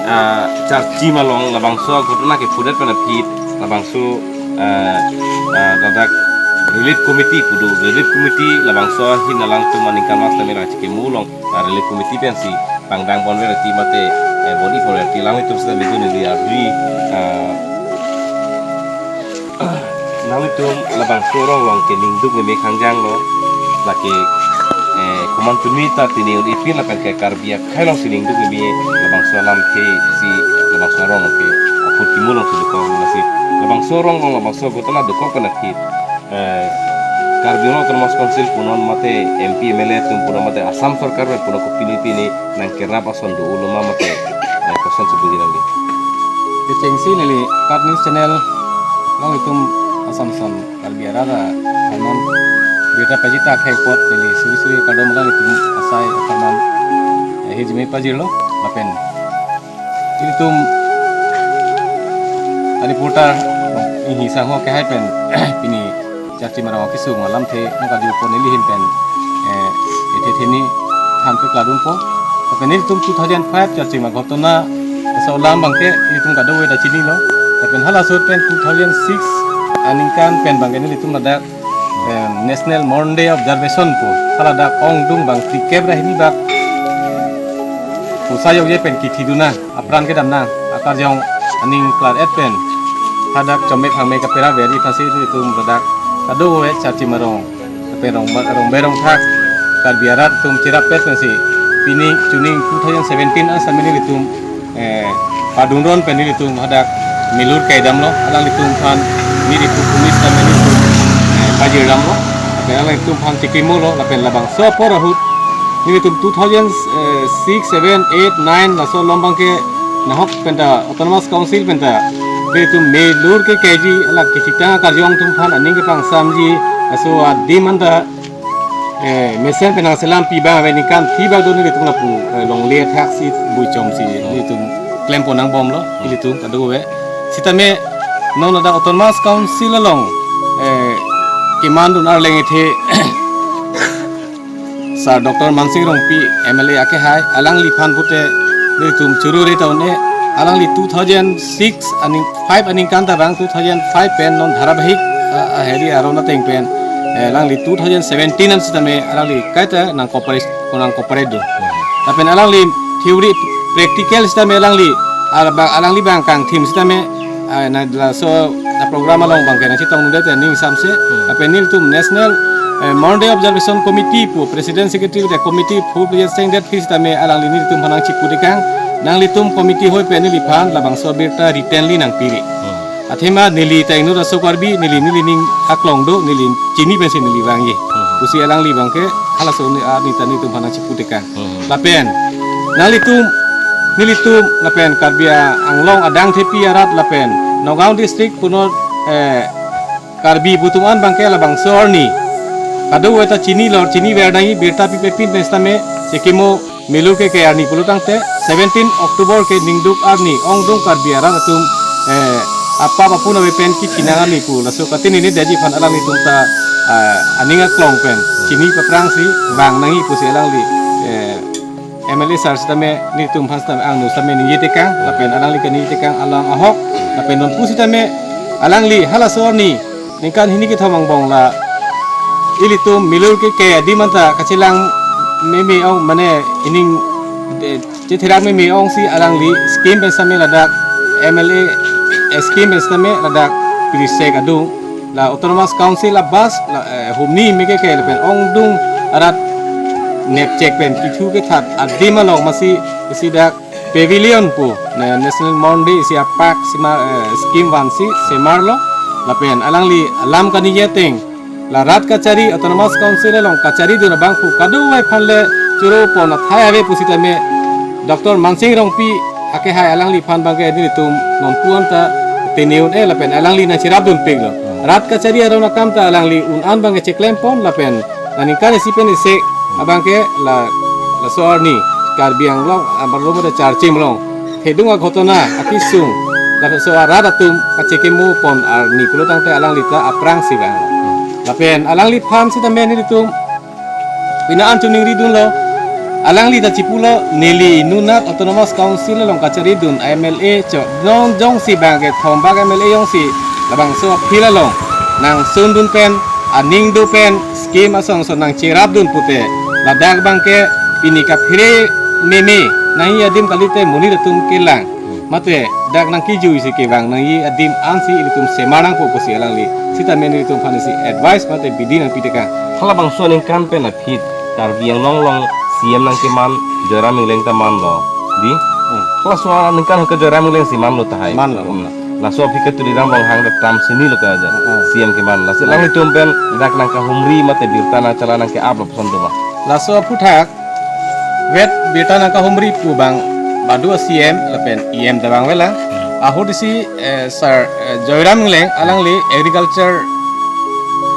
ah, Charchim along labangso ghotona kephudet pen aphi labangso, eh, ah, ladak relief committee pu do, relief committee labangso ahin alangtum aningkan mas tame rachike mulong, ah, relief committee pensi pangdang bon verti mate, eh, body for verti lang itu sudah itu nih di abri, ah, Nanglitum labangso arong along ke ningduk meme khangjang lo. Lake, eh, komat tumi ta tini un ipin lapen ke Karbi akhei alongsi ningduk meme labangso alamthe si labangso arong along ke aput kimu alongsi dokok lasi. Labangso arong along labangso ghotona dokok pen aphi, eh, Karbi Anglong Autonomous Council punon mate M P M L A atum punon mate Assam Sorkar pen punon kopine pine nangkerap ason do-o lo ma mate, eh, kosonsi buji nangli. Kechengsi neli KAT News Channel along itum asam sam Karbi arat ahanon birta pajita akhei apot neli suri suri kardom alanglitum asai apharman, eh, hirjume pajirlo lapen ilitum ani portal inghi sangho kehai pen pini Charchim arong akesung alamthe nangkaju pon neli ahin pen, eh, ethe theni than pekla dunpo. Lapen nelitum two thousand five Charchim aghotona laso alam abangke nelitum kadokave ta chinilo. Lapen halaso pen two thousand six aningkan pen abangke nelitum ladak, eh, National Mourning Day Observation pu haladak ongdung bang three kep ra hini bak pusa yokje pen kithi dun nang, apran kedam nang, akarjong aning klar et pen hadak chome phangme kapera veri phasi nelitum ladak kadokave Charchim arong lapen rong rong berong thak Karbi arat atum cherap pet pensi pini chuning two thousand seventeen an sitame nelitum, eh, padunron pen nelitum hadak milur kai damlo, alanglitum aphan nelitum police sitame nelitum, eh, pajir damlo, lapen alanglitum aphan chekimo lo, lapen labangso apor ahut nelitum two thousand six, seven, eight, nine laso along abangke nahok penta Autonomous Council penta nelitum milur ke kaiji la kethitang akarjong atum aphan aning kepangsamji laso adim anta, eh, mesen pen nangselam pi abang ave ningkan thi bak do nelitum lapu, eh, longle thaksi buchomsi nelitum klem pon nangbomlo, nelitum kadokave. Sitame non ladak Autonomous Council along, eh, keman dun arleng ethe Sir Doctor Mansing Rongpi M L A akehai, alangliphan pute nelitum churu re ta un-e, alangli two thousand six aning five aningkan ta bang two thousand five pen non dharabahik, ah, ah, heri aron ateng pen, eh, alangli two thousand seventeen an sitame alangli kaita nang cooperate, nang cooperate do. Lapen alangli theory practical sitame alangli, ah, ba-, alangli abang kangthim sitame, ah, na laso na program along abangke nangchetong dunde te ning samse, lapen nelitum National, eh, Mourning Day Observation Committee pu President Secretary te committee pu President sitame sitame alangli nelitum aphan nangchipu tekang, nanglitum committee hoi pen neliphan labangso abirta writtenly nangpiri. Hmm. Athema neli ta inut aso Karbi, neli neli ning aklong do, neli chini pensi neli vangji. Hmm. Pusi alangli abangke halaso ne, ah, neta nelitum aphan nangchipu tekang. Hmm. Lapen nanglitum, nelitum lapen Karbi Anglong adang thepi arat lapen Nagaon district punon, eh, Karbi atum an abangke labangso arni kadokave ta chini lor, chini ver nangji, birta pipe pin pen sitame chekimo milur ke kai arni pulo tangte seventeen October ke ningduk arni, ongdung Karbi arat atum, eh, apap apun ave pen kithi nang arni pu laso katinine detji aphan alanglitum ta, eh, aning aklong pen chini paprangsi vang nangji pusi alangli, eh, M L A sir sitame nelitum aphan sitame angno sitame ningje tekang, lapen alangli kaningje tekang alam ahok, lapen non pusitame alangli halaso arni ningkan hini kethom angbong la ilitum milur ke kai adim anta kachelang meme ong mane ining, eh, chetherak meme ongsi alangli scheme pen sitame ladak M L A, eh, scheme pen sitame ladak pirisek adung La Autonomous Council a-bus la, eh, humni meke ke lapen ongdung arat nepchek pen kithu kethat adim along masi isi dak pavilion pu, ne, National Mon Day isi a-park sima, eh, scheme vansi semarlo lapen alangli alam kaningje ateng la rat kachari Autonomous Council along kacharidun abangphu kadokave aphan le choro pon athai ave pusitame Doctor Mansing Rongpi akehai alangliphan abangke nelitum nonpu anta tiniun e lapen alangli nangcherapdunpiklo. Rat kachari aron akam ta alangli un-an abangke cheklem pon lapen aningkan isi pen isi abangke la, laso arni Karbi Anglong, ah, arlo mate Charchim along thedung aghotona akisung lapen laso arat atum kachekimo pon arni pulo tangte alangli ta aphrangsi vang. Lapen alangliphan sitame nelitum pina an choningridunlo, alangli ta chipulo neli inutnat Autonomous Council along kacharidun M L A chot jong jongsi abangke thombak M L A jongsi labangso a-field along nangsundun pen aning do pen scheme asong asong nangcherapdun pute ladak abangke pini kaphere meme nangji adim kalite monit atum kelang. Mate dak nangkiju isi kevang nangji adim ansi ilitum semar nangpo pusi alangli sitame nelitum aphan isi advice mate bidi nangpitekang. Halabangso aningkan pen aphi Karbi Anglong along C M nangkeman Joyram Engleng ta manlo. Di? Hmm. Halaso aningkan ke Joyram Engleng si manlo tahai. Manlo, Hmm. manlo. Laso aphi ke Tuliram Ronghang dak term sini lo ke aja. Hmm. C M keman. Lasi Hmm. alanglitum pen dak nangkahumri mate birta nangchala nangke-aplo puson do ma. Laso aphuthak vet birta nangkahumri pu abang badu a-C M lapen E M ta vang vela. Ahut isi, eh, Sir, eh, Joyram Engleng alangli agriculture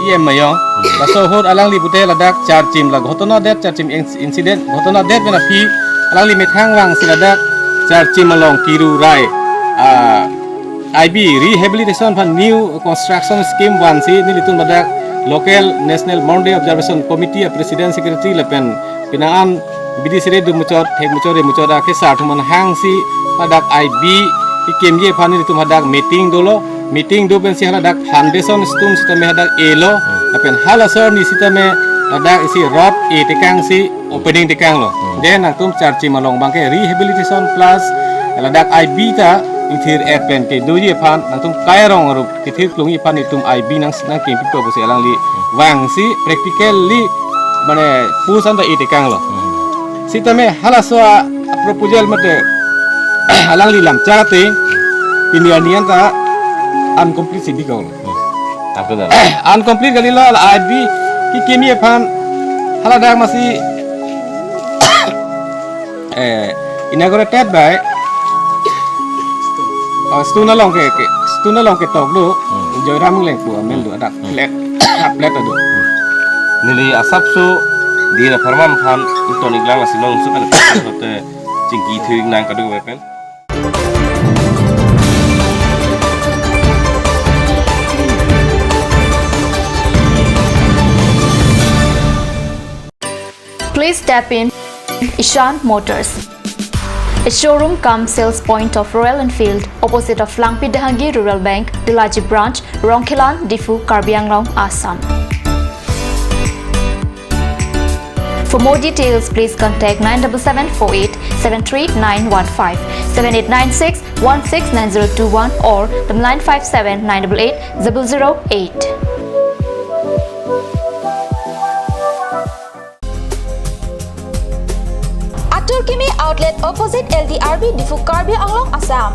E M mayo. Laso ahut alangli pute ladak Charchim la ghotona det, Charchim inc-, incident ghotona det pen aphi alangli methang vangsi ladak Charchim along kiru rai, ah, I B rehabilitation aphan new construction scheme vansi nelitum ladak local National Mon Day Observation Committee a-president secretary lapen pina an bidi sere do muchot, thek muchot, re muchot akesar atum an hangsi ladak I B kekimji aphan nelitum hadak meeting dolo, meeting do pensi haladak foundation stone sitame hadak elo, lapen halaso arni sitame ladak isi rod etekangsi opening tekanglo. Hmm. Then nangtum Charchim along abangke rehabilitation plus ladak I B ta ingthir-et pen kedoji aphan nangtum kai arong arup kethir klungji aphan itum I B nang nangkimpipo pusi alangli vangsi practically mane pusan ta etekanglo. Hmm. Sitame halaso a-proposal mate alangli lam chara te pini arni anta incomplete si dikoklo. Hmm. Tangke dah. Incomplete kalilo la I B kekimji aphan haladak masi, eh, inaugurated by, oh, stone along ke, ke, stone along ketok do, Hmm. Joyram Engleng pu amen do adak Hmm. plate, plate do. Neli asapso dina pharman aphan ington-iklang lasi nonso kan hote chingki thu-ik nang kadokave pen. Please step in Ishan Motors, a showroom cum sales point of Royal Enfield, opposite of Langpi Dehangi Rural Bank, Delaji Branch, Rongkhelan, Diphu, Karbi Anglong, Assam. For more details, please contact nine double seven four eight seven three nine one five, seven eight nine six one six nine zero two one or the nine five seven nine double eight zero zero eight. Atur Kimi Outlet, opposite L D R B, Diphu, Karbi Anglong, Assam.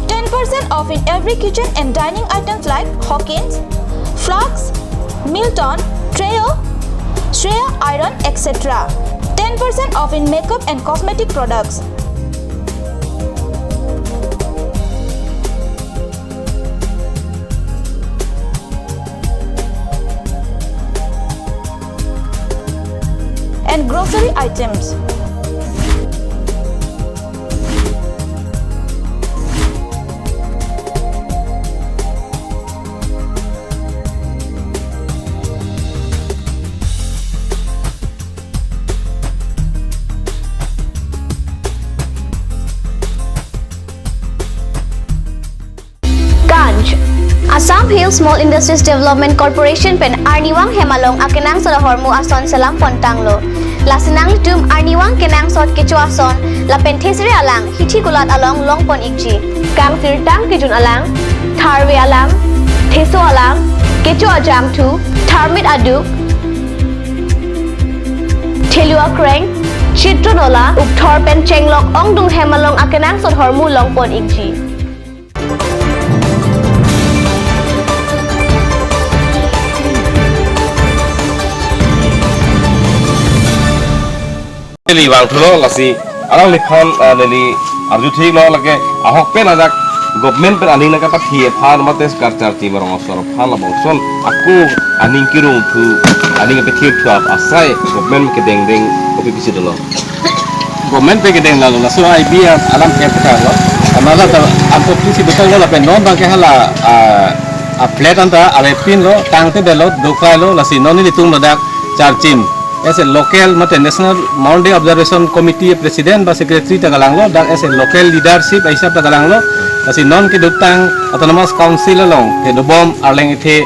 Ten percent off in every kitchen and dining items like Hawkins, flasks, Milton, Treo, Shreya iron, et cetera. Ten percent off in makeup and cosmetic products. And grocery items. Ganj. Assam Hill Small Industries Development Corporation pen arnivang hem along akenangsot ahormu ason selam pontanglo. Lasi nanglitum arnivang kenangsot kecho ason lapen thesere alang hithi kulat along longpon-ikji. Kangsirtang kejun alang, tharve alang, theso alang, Kecho Ajangthu, Tharmit Aduk, Thelu Akreng, Chitro Nola, Ukthor pen Chenglok Ongdung hem along akenangsot ahormu longpon ikji. Neli vangthulo lasi alangliphan, ah, neli arjuthiklo lake ahok pen ajak government pen aning nangkapathe aphan mate Karchar Timung Rong Asor aphan labangson ako aning kirung thu aning pe thir thu ap asai government kedengdeng kopi pisi dolo. Government pe kedeng lalo laso I B alam ke pekar lo. Amala ta ampo pisi betul lo lapen non bangke hala, ah, a flat anta avepinlo tangte delo doklailo lasi non nelitum ladak Charchim as a local mate National Modern Day Observation Committee president ba secretary ta kalanglo, dak as a local leadership ahisap ta kalanglo. Lasi non kedotang Autonomous Council along kedobom Arleng Ethe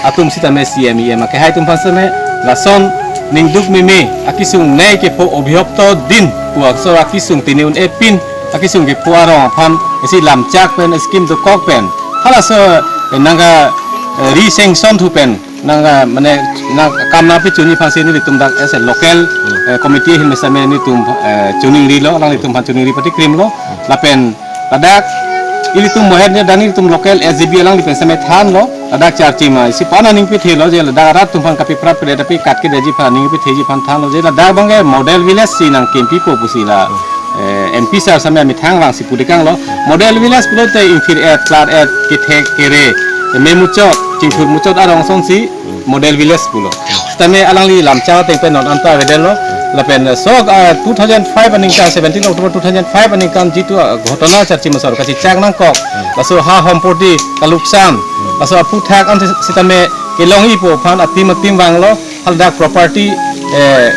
atum sitame C M E M akehai atum aphan sitame lason ningduk meme akisung nei kepho obhiyopto din pu aksor akisung tini un-e pin akisung kepho arong aphan isi lamchak pen scheme dokok pen halaso, eh, nangka, eh, re-sanction thu pen nangka mane nang kam nangpachini aphansi nelitum dak as a local, eh, committee ahin sitame nelitum, eh, choningrilo, alanglitum aphan choningri patikrimlo, lapen ladak ilitum mohet ne dani ilitum local S G B alangli pen sitame thanlo, ladak Charchim a isi pon aning pithelo je ladak arat atum aphan kapiprap pide tapi kat kedetji aphan aning pitheji aphan thanlo je ladak bangke model village si nangkempipo pusi la, eh, M P sir sitame amethang vangsi pudekanglo. Model village pulote ingthir-et, klar-et, kethek, kere, memuchot, chingthur muchot arong asonsi model village pulo. Sitame alangli lamchak ateng pen non anta avedetlo. Lapen, eh, sok, ah, two thousand five aningkan, seventeen October two thousand five aningkan jitu, ah, ghotona Charchim asor kachechak nangkok. Laso ha hompoti kaluksan. Laso aphuthak an sitame kelongjipo aphan atim atim vanglo. Haladak property, eh,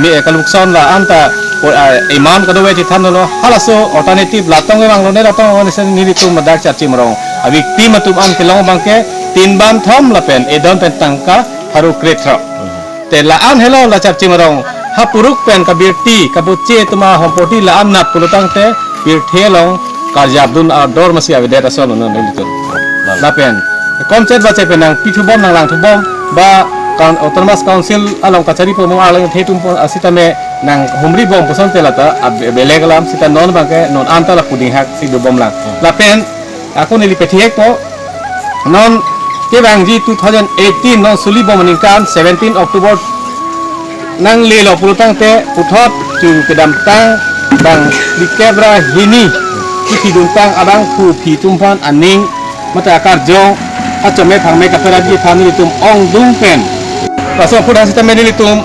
me, kaluksan la anta, eh, iman kadokave chethanlo. Halaso alternative latong vanglo ne latong vanglo nelitum ladak Charchim arong a victim atum an kelong bangke tin ban thom lapen edon pen tangka pharo krethrok. Te la-an helo la Charchim arong ha puruk pen kabirti kabuche atum ahompoti la-an nat pulotangte pirthe along karjapdun ador masi avedet ason non nelitum. Lapen komchet bache pen nangpithubom nanglangthubom ba kan Autonomous Council along kachari pamong Arleng Ethe atum pon asitame nanghumribom pusonte lata a be-, belek alam sita non bangke non anta la puding hak si dobomlang. Lapen ako neli pethihekpo non kevangji two thousand eighteen non sulibom aningkan seventeen October nanglelo pulotangte puthot chu kedamtang bang phlikep ra hini kithidun tang abangphu aphi atum aphan aning mate akarjong achome phangme kaperagi aphan nelitum ongdung pen. Laso aphuthak sitame nelitum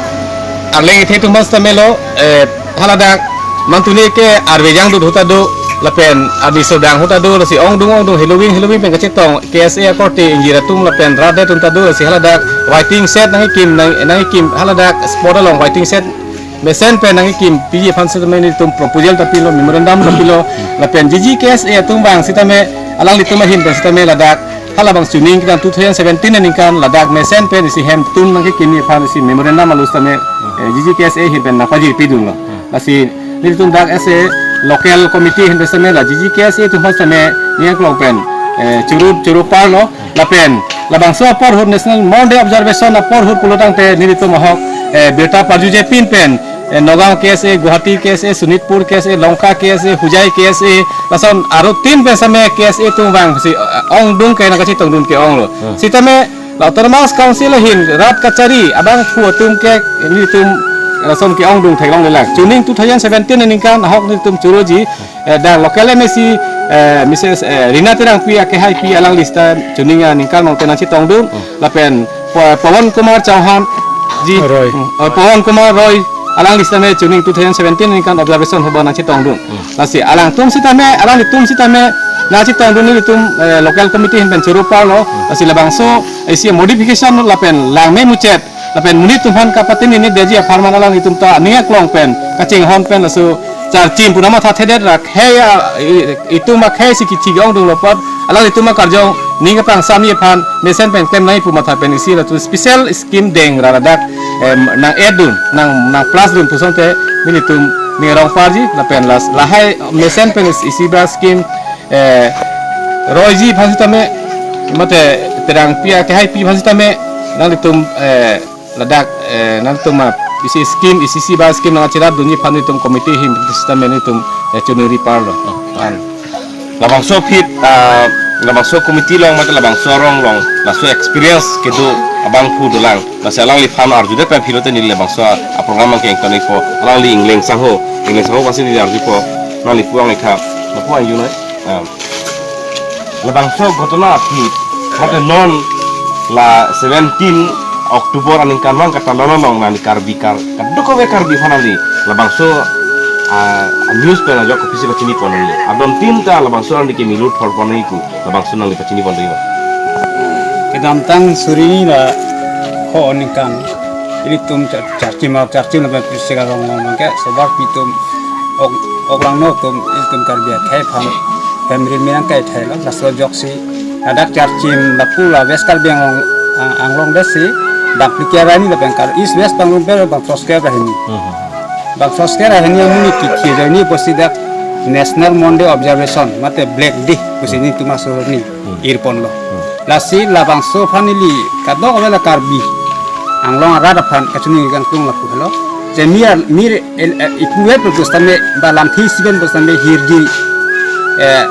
Arleng Ethe atum aphan sitamelo, eh, haladak mantuni ke arve jangdut ahut ta do lapen arni sodang ahut ta do lasi ongdung ongdung heloving heloving pen kachetong K S A akorte ingjir atum lapen rat atum ta do lasi haladak waiting shed nangkekim nang, nangkekim haladak spot along waiting shed mesen pen nangkekim piji aphan sitame nelitum proposal ta pilo memorandum ta pilo lapen G G K S A atum vang sitame alanglitum ahin pen sitame ladak halabang chuning kedam two thousand seventeen aningkan ladak mesen pen isi hemtun nangkekimji aphan isi memorandum alo sitame, eh, G G K S A ahin pen nangpajir pidunlo. Lasi nelitum dak as a local committee ahin pen sitame la G G K S A atum aphan sitame ning aklong pen, eh, churu churu parlo lapen labangso apor ahut National Modern Day Observation apor ahut pulotangte nelitum ahok, eh, birta parjuje pin pen, eh, Nagaon K S A, Guwahati K S A, Sonitpur K S A, Lanka K S A, Hojai K S A, lason aro tin pen sitame K S A atum vangsi, eh, ongdung ke nangkachetongdun ke-onglo. Hmm. Sitame la Autonomous Council ahin rat kachari abangphu atum ke nelitum lason ke-ongdung theklonglelang. Chuning two thousand seventeen aningkan ahok nelitum churuji, eh, dak local M A C, eh, Missus, eh, Rina Terangpi akehaipi alangli sita chuning aningkan mong tenang chetongdun. Hmm. Lapen Pa-, Pawan Kumar Chauhan ji, Roy. Hmm, eh, Pawan Kumar Roy alangli sitame chuning two thousand seventeen aningkan observation ahut nangchetongdun. Hmm. Lasi alangtum sitame, alanglitum sitame nangchetongdun nelitum, eh, local committee ahin pen churu parlo. Hmm. Lasi labangso isi modification lapen langme muchot lapen monit atum aphan kapatini ni detji apharman alanglitum ta aning aklong pen kachinghon pen laso Charchim pu amatha thedet ra khei a, i-, itum akhei si kithi ke-ongdunglo apot alanglitum akarjong ning kapangsamji aphan mesen pen klemnangji pu matha pen isi latum special scheme deng ra ladak, em, nang-add dun, nang, nang plus dun pusonte nelitum ning arong parji lapen las lahai mesen pen is-, isi ba scheme, eh, roiji aphan sitame mate Terang pia ke hai pi aphan sitame nanglitum, eh, ladak, eh, nanglitum ma isi scheme, isi isi ba scheme nangcherap dunji aphan itum committee ahin sitame itum, eh, choningri parlo. An. Labangso aphi, ah, labangso committee along mate labangso arong along laso experience kedo abangphu dolang. Lasi alangliphan arjudet pen philo te neli labangso a, a program abang ke ingtonpo. Alangli Ingleng Sangho, Ingleng Sangho aphansi neli arjupo. Nangli puang ikha, puang yunai. Ah. Labangso ghotona aphi, mate non la seventeen October aningkanvang katalon along nangli Karbi kar, kadokave Karbi aphan nangli labangso, ah, news pen ajok kopisi pachini pon nangli. Adon tin ta labangso nangli kemilu thor pon nangli pu, labangso nangli pachini pon nangli. Kedamtang suri hini ra ho aningkan ilitum char-, charchim, charchim lapen Prisek arong along ke sobar pitum ok, oklangno atum ilitum Karbi akhei aphan family menang kai thailo, laso ajoksi ladak charchim lapu la West Karbi Anglong, ang-, Anglong desi bang phlikep ra hini lapen Kar East West Pangrum pen bang phlikep ra hini. Mhm. Bang phlikep ra hini amonit kithi ajoine pusi dak National Monday Observation mate Black Day pusi nelitum aso arni Hmm. ir ponlo. Hmm. Lasi labangso aphan neli kadokave la Karbi Anglong arat aphan kachoningri kangtung lapu helo. Je mir, mir el, eh, ipu vet pusitame ba lamthe isi pen pusitame hirdi, eh,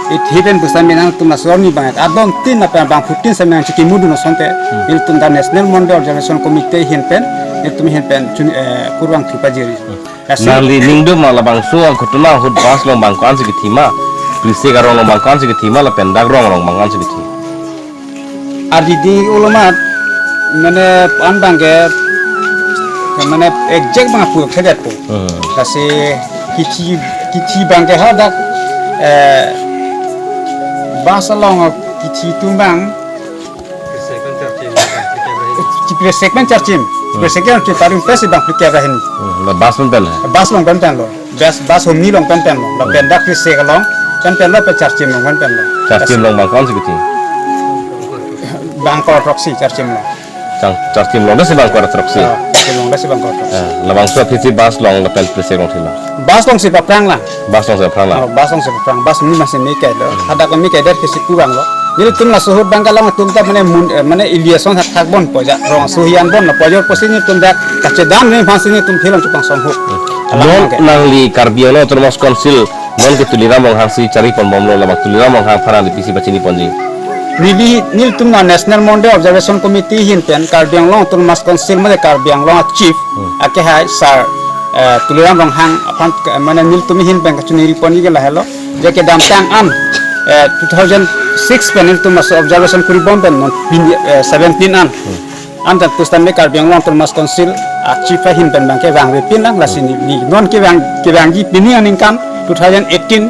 ithi pen pusitame nangtum laso arni bang adon tin lapen bangphutin sitame nangchikimudun asonte, Hmm. ilitum dak National Monday Observation Committee ahin pen, ilitum ahin pen chun, eh, kurvangthu pajirji. Hmm. Lasi nangli ningduk ma labangso aghotona ahut bus along bang ko-ansi kithi ma, Prisek arong along bang ko-ansi kithi ma, lapen dak rong along bang ko-ansi kithi? Arjidi olomat, mane an bang ke, mane exact bang apu thedet po. Hmm. Lasi kithi, kithi bang ke hadak, eh, bus along kithi atum bang, Prisek pen charchim, bang phlikep ra hini. Prisek pen charchim. Hmm. Prisek pen charchim, paring pesi bang phlikep ra hini. Hmm, la bus pen pen hai? Bus along pen penlo. Bus, bus humni along pen penlo. Lapen Hmm. dak Prisek along pen penlo, pen charchim along pen penlo. Charchim along bang ko-ansi kithi? Bang kre-throksi charchim along. Char-, charchim along desi bang kre-throksi. Ah, charchim along desi bang kre-throksi. Ah, labangso aphisi bus along lapen Prisek along thilo? Bus alongsi paphrang lang. Bus alongsi paphrang lang. Oh, bus alongsi paphrang. Bus ni masih mi kailo. Hmm. Hadak mi kai der kesi kurang lo. Nelitum laso ahut bang kalang atum ta mane mun, eh, mane iliason hat thak bon poja. Rong suhian bon lo pojor pusi nelitum dak kachedam ni aphansi nelitum philon chupang song ahut. Hmm. Alang Non ke. Nangli Karbi Anglong Autonomous Council non ke Tuliram Ronghang si chari pon bomlo, labang Tuliram Ronghang aphan nangli pisi pachini ponji? Neli, nelitum la National Monday Observation Committee ahin pen Karbi Anglong Autonomous Council mate Karbi Anglong a-chief Hmm. akehai sir, eh, Tuliram Ronghang aphan, eh, mane nelitum ahin pen kachoningri ponji ke lahelo. Je kedamtang an, eh, two thousand six pen nelitum laso observation kuri bom pen non pini, eh, seventeen an. Hmm. Antan pusitame Karbi Anglong Autonomous Council a-chief ahin pen bang kevangve pin lang, lasi neli non kevang, kevangji pini aningkan two thousand eighteen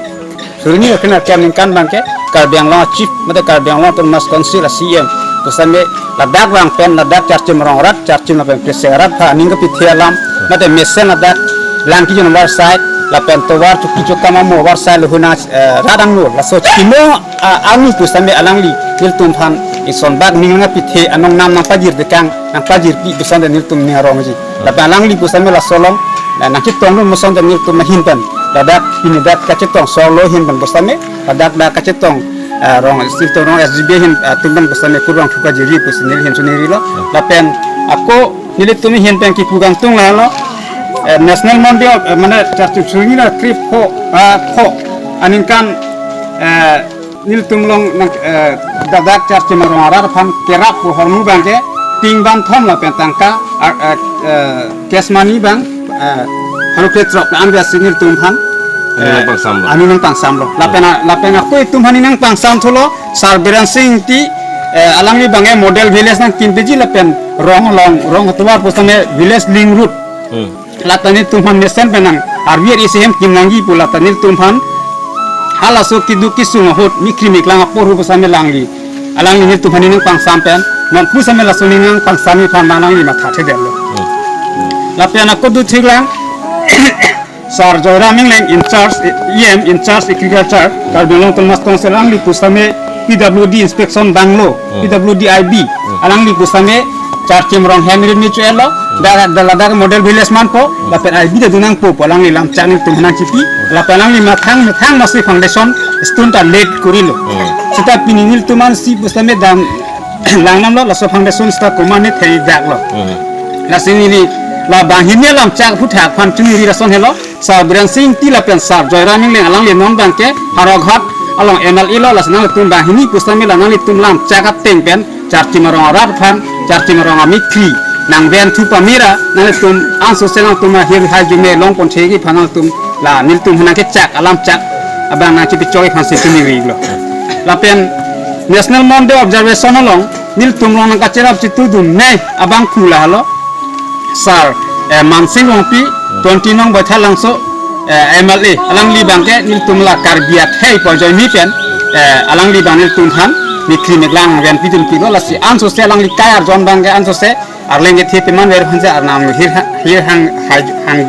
suri hini ra kre-nerkep aningkan bang ke Karbi Anglong a-chief mate Karbi Anglong Autonomous Council a-C E M pusitame ladak vang pen ladak charchim arong arat, charchim lapen Prisek arat aphan aning kapithe alam mate mesen ladak lang kejun avarsai lapen tovar chokche chokam amo avarsai lahuna, eh, rat angno laso chimo, ah, arni pusitame alangli nelitum aphan ison bak ning nangpithe anong nam nangpajir dekang nangpajirpi pusitame nelitum ning arongji. Lapen alangli pusitame laso along, eh, nangchetongdun pusitame nelitum ahin pen ladak pini dak kachetong solo ahin pen pusitame ladak dak kachetong, eh, rong, nelitum rong S G B ahin, eh, atum pen pusitame kurvangthu pajirji pusi neli ahin choningrilo. Lapen ako nelitum ahin pen kipu kangtung lahelo, eh, National Monday, eh, mane charchim suri hini ra krepho, ah, pho aningkan, eh, nelitum along nang, eh, ladak charchim arong arat aphan kerap pu ahormu bang ke ting banthom lapen tangka, ah, eh, eh, cash money bang, eh, pharo kre-throk an biasi nelitum aphan, Aning eh, nangpangsamlo. Aning nangpangsamlo. Lapen a-, lapen ako itum aphan aning nangpangsamthulo, sir Biren Singh Ingti, eh, alangli bang ke model village nangkimpeji lapen rong along, rong atovar pusitame village link road. Hmm. Lata nelitum aphan mesen pen nang arvi isi hem kim nangji pu lata nelitum aphan halaso keduk kesung ahut mikri miklang apor hu pusitame alangli, alangli nelitum aphan aning nangpangsam pen non pusitame laso aning nangpangsamji aphan alangli matha thedetlo. Hmm. Lapen ako dothulang sir Joyram Ingleng in charge, E M in charge agriculture, Karbi Anglong Autonomous Council alangli pusitame P W D inspection banglo, Hmm. P W D I B, Hmm. alangli pusitame charchim arong hem rit me chu-etlo, Hmm. da, da ladak model village manpo, Hmm. lapen I B ta dun nangpo pu alangli lam chak nelitum aphan nangchipi, Hmm. lapen alangli mathang, mathang masi foundation stone ta laid korilo. Hmm. Seta pini nelitum aphansi pusitame dam Langnamlo, laso foundation sita komatne thek-ik daklo. Hmm. Lasi neli la banghini alam chak aphuthak aphan chiningri lason helo. Sar Biren Sing Ingti lapen Sar Joyram Engleng alangli non abangke Howraghat along M L A lo, lasi nanglitum banghini pusitame la nanglitum lam chak ateng pen Charchim Arong arat aphan, Charchim Arong amikri nangventhu pamera nanglitum ansose nangtum ahirjume longponthek aphan nangtum la nelitum aphan nangkechak alam chak abang nangchipechok aphansi chiningri-iklo. Lapen National Monday Observation along nelitum along nangkacherap chitudunne abangphu lahelo Sar, eh, Mansing Rongpi, twenty nong Baithalangso, eh, M L A. Alangli abangke nelitum la Karbi akhei aporjoine pen, eh, alangli abang nelitum aphan mikri miklang nangventhu pidun pilo, lasi ansose alangli kai arjon abangke ansose arleng kethe pemanver aphansi arnam hirha-, hirhang hai-, hang,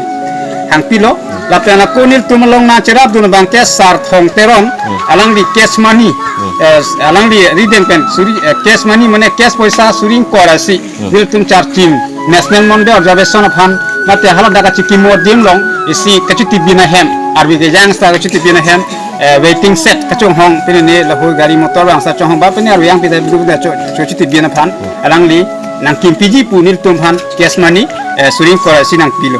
hangpilo. Lapen ako nelitum along nangcherapdun abangke Sar Thong Teron, alangli cash money, eh, alangli rideng pen suri, eh, cash money mane cash poisa suri ingkoi ra isi nelitum Charchim National Monday Observation aphan mate haladak kachikimo adim along isi kachitibin ahem, arvi kejang sita kachitibin ahem, eh, waiting shed kachonghong, pine ne lahei gari motor abang sita chonghong ba pine arvi yang pita bidu bidu cho, cho chitibin aphan alangli nangkimpiji pu nelitum aphan cash money, eh, suri ingkoi ra isi nangpilo.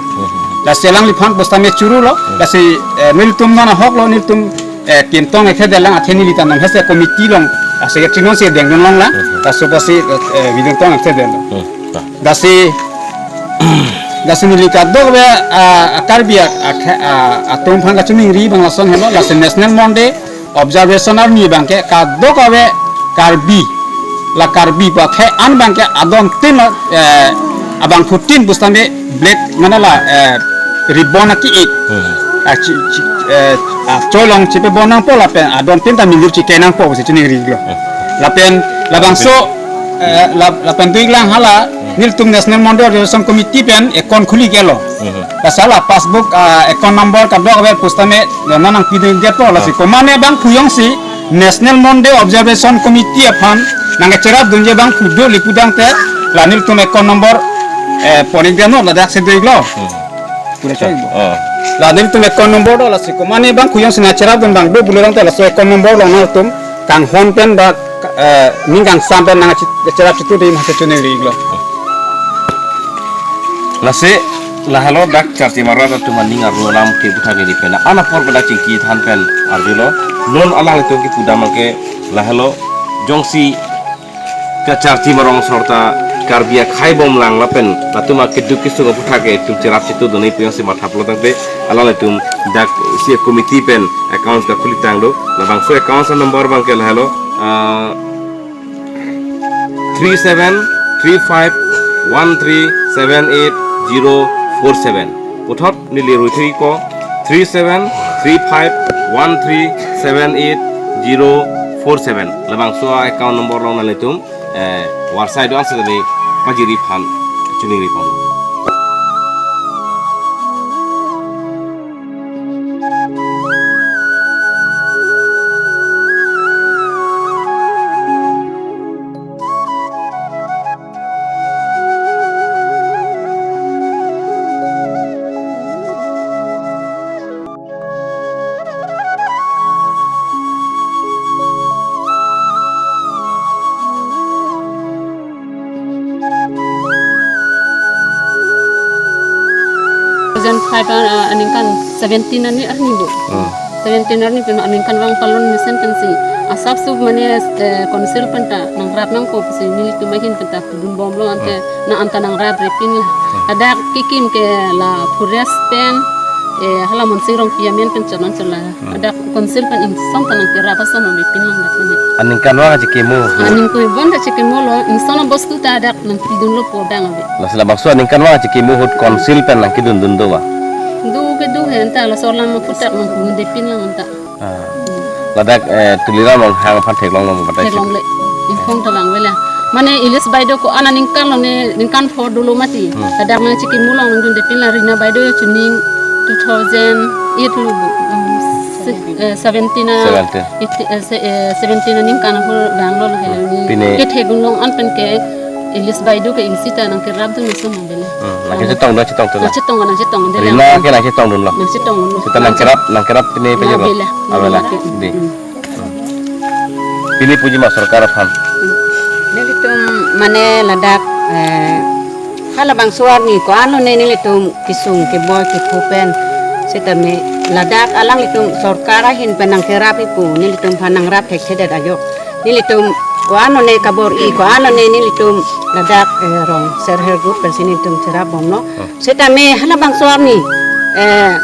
Lasi alangliphan pusitame chorolo, lasi, eh, nelitum non ahoklo, nelitum eh, kim tong-ik thekthe lang, athe neli ta non hese committee along, ah, secretary nonsi dengdun longlang, laso apotsi, eh, video tong-ik thekthe lang. Hmm, ta. Lasi, lasi neli kadokave, ah, Karbi a, a, a, atum aphan kachiningri abang lason helo, lasi National Monday Observation arni abangke kadokave Karbi, la Karbi pu akhei an abangke adontin, eh, abangphutin pusitame black mane la, eh, ribbon aki-ik. Hmm. Ah, chi, chi, eh, ah, cholong chipebon nangpo lapen adontin ta mindur chike nangpo pusi chiningrilo. Hmm. Lapen labangso, eh, la, lapen dui lang hala, hmm, nelitum National Monday Observation Committee pen account khuli-iklo. Hmm. Lasi la passbook, ah, account number kadokave pusitame non nangpidun-ikpo, lasi, ah, komatne abangphu jongsi National Monday Observation Committee aphan nangkacherapdunji abangphu do lapu tangte la nelitum account number, eh, pon-ik damnon, ladaksi do-iklo. Hmm. Pura choi bo. Oh. La nelitum account number do, lasi komatne abangphu jongsi nangcherapdun abang do pulo tangte laso account number along nangtum kanghon pen ba, eh, ning kangsam pen nangkacherap chitudun aphansi chiningri-iklo. Lasi lahelo dak Charchim arat atum aning arlo alam ke aphuthak neli pen an apor pen dak chingki than pen arjulo. Non alanglitum kipu dam abangke lahelo, jongsi ka Charchim arong sorta Karbi akhei bomlang lapen latum akeduk kesung aphuthak ke itum cherap chitudun-ik pu jongsi mathaplo tangte alanglitum dak isi committee pen accounts kakhulitang do. Labangso accounts number abangke lahelo, ah, three seven three five one three seven eight zero four seven. Puthot neli ruithupo, three seven three five one three seven eight zero four seven. Labangso account number along nanglitum, eh, warsai do-an sitame pajiri aphan chiningri pon. Two thousand five, ah, aningkan seventeen arni, arni do. Hmm. Seventeen arni pen aningkanvang palon mesen pensi asapso mane, eh, council pen ta nangrap nangpo pusi nelitum ahin pen ta pudun bomlo ante, hmm, na anta nangrapre pin la. Hmm. Ladak kekim ke la forest pen, eh, hala Mansing Rongpi amen pen chonang chola. Hmm. Ladak council pen ingson ta nangkerap ason ave pin lang dak mane. Aningkanvang chikimo. Aningkanvang ta chikimolo, ingson abostu ta dak nangpidunlo po dang ave. Lasi labangso aningkanvang chikimo ahut council pen nangkedundun do ba? Do ke do he anta, laso alam aphuthak nangpidunde pin lang anta. Ah. Ladak, eh, Tuliram Ronghang aphan theklonglo ma batai si? Theklongle. Ingkoi ta vangvela. Mane Ilis Baideo ko-an aningkan lo ne, ningkan pho dolo mati. Hmm. Ladak nangchikimo along nangdunde pin la Rina Baideo chuning two thousand eight lo bu. Um, si-, eh, seventeen a, seventeen. Eighteen, eh, se-, eh, seventeen aningkan ahut vanglo la helo ni. Pine. Ketheklong an pen ke Ilis Baideo ke isi ta nangkerapdun ason nang. Hmm, nangkachetongdun, chetongdun. Nangchetong, nangchetong, de Rina lang. Ke nangchetongdunlo. Nangchetongdunlo. Sita nangkerap, nangkerap pine pe jo. Avela. Avela. Hmm. Di. Hmm. Hmm. Pine puji ma sorkar aphan. Hmm. Neli Mane ladak, eh, halabangso arni ko-an lone nelitum kesung keboi kephu pen. Sitame ladak alanglitum sorkar ahin pen nangkerap-i pu, nelitum aphan nangrap thekthedet ajok. Nelitum ko-an lone kabor-i, ko-an lone nelitum ladak, eh, rong self help group pensi nelitum cherap bomlo. Sitame halabangso arni, eh,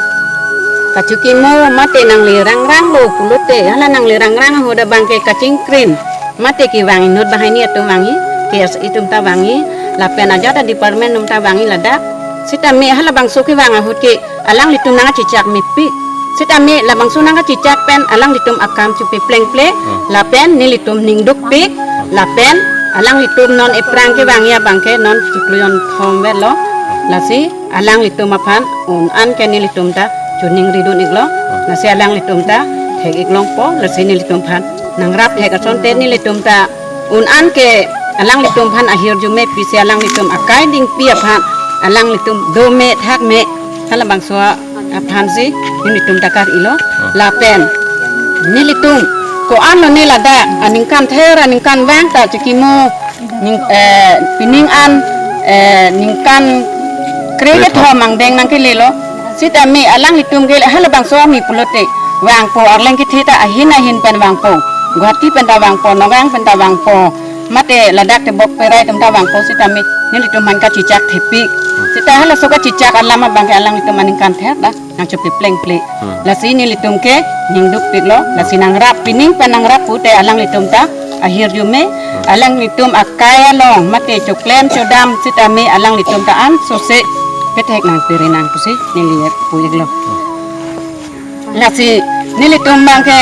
kachekimo mate nangli rangranglo pulote, hala nangli rangrang ahut abangke kachingkrin mate kevang inut banghini atum vangji, K S A atum ta vangji, lapen ajat a-department atum ta vangji ladak. Sitame halabangso kevang ahut ke alanglitum nangkachechak mepik. Sitame labangso nangkachechak pen alanglitum akam chepi plengple, lapen nelitum ningdukpik, lapen alanglitum non ephrang kevangji abangke non chiklo jonthom vetlo. Lasi alanglitum aphan un-an ke nelitum ta choningridun-iklo. Lasi alanglitum ta thek-ik longpo, lasi nelitum aphan nangrap thek asonte nelitum ta un-an ke alanglitum aphan ahirjume pisi alanglitum akai dingpi aphan alanglitum dome thakme halabangso aphansi nelitum ta kar-ilo. Lapen nelitum ko-an lone ladak aningkan ther aningkanvang ta chekimo ning, eh, pining an, eh, ningkan kre kethom angdeng nangkelelo. Sitame alanglitum ke halabangso arni pulote vangpo, Arleng kethe ta ahin ahin pen vangpo, Guwahati pen ta vangpo, Nagaon pen ta vangpo, mate ladak Tebok Perai atum ta vangpo, sitame nelitum aphan kachechak thepik. Sita halaso kachechak alam abangke alanglitum aningkan ther ta nangchepi plengple. Lasi nelitum ke ningdukpiklo, lasi nangrap, pining pen nangrap pute alanglitum ta ahirjume, alanglitum akai along mate choklem chodam sitame alanglitum ta ansose kethek nangpiri nang pusi neli pu-iklo. Lasi nelitum abangke,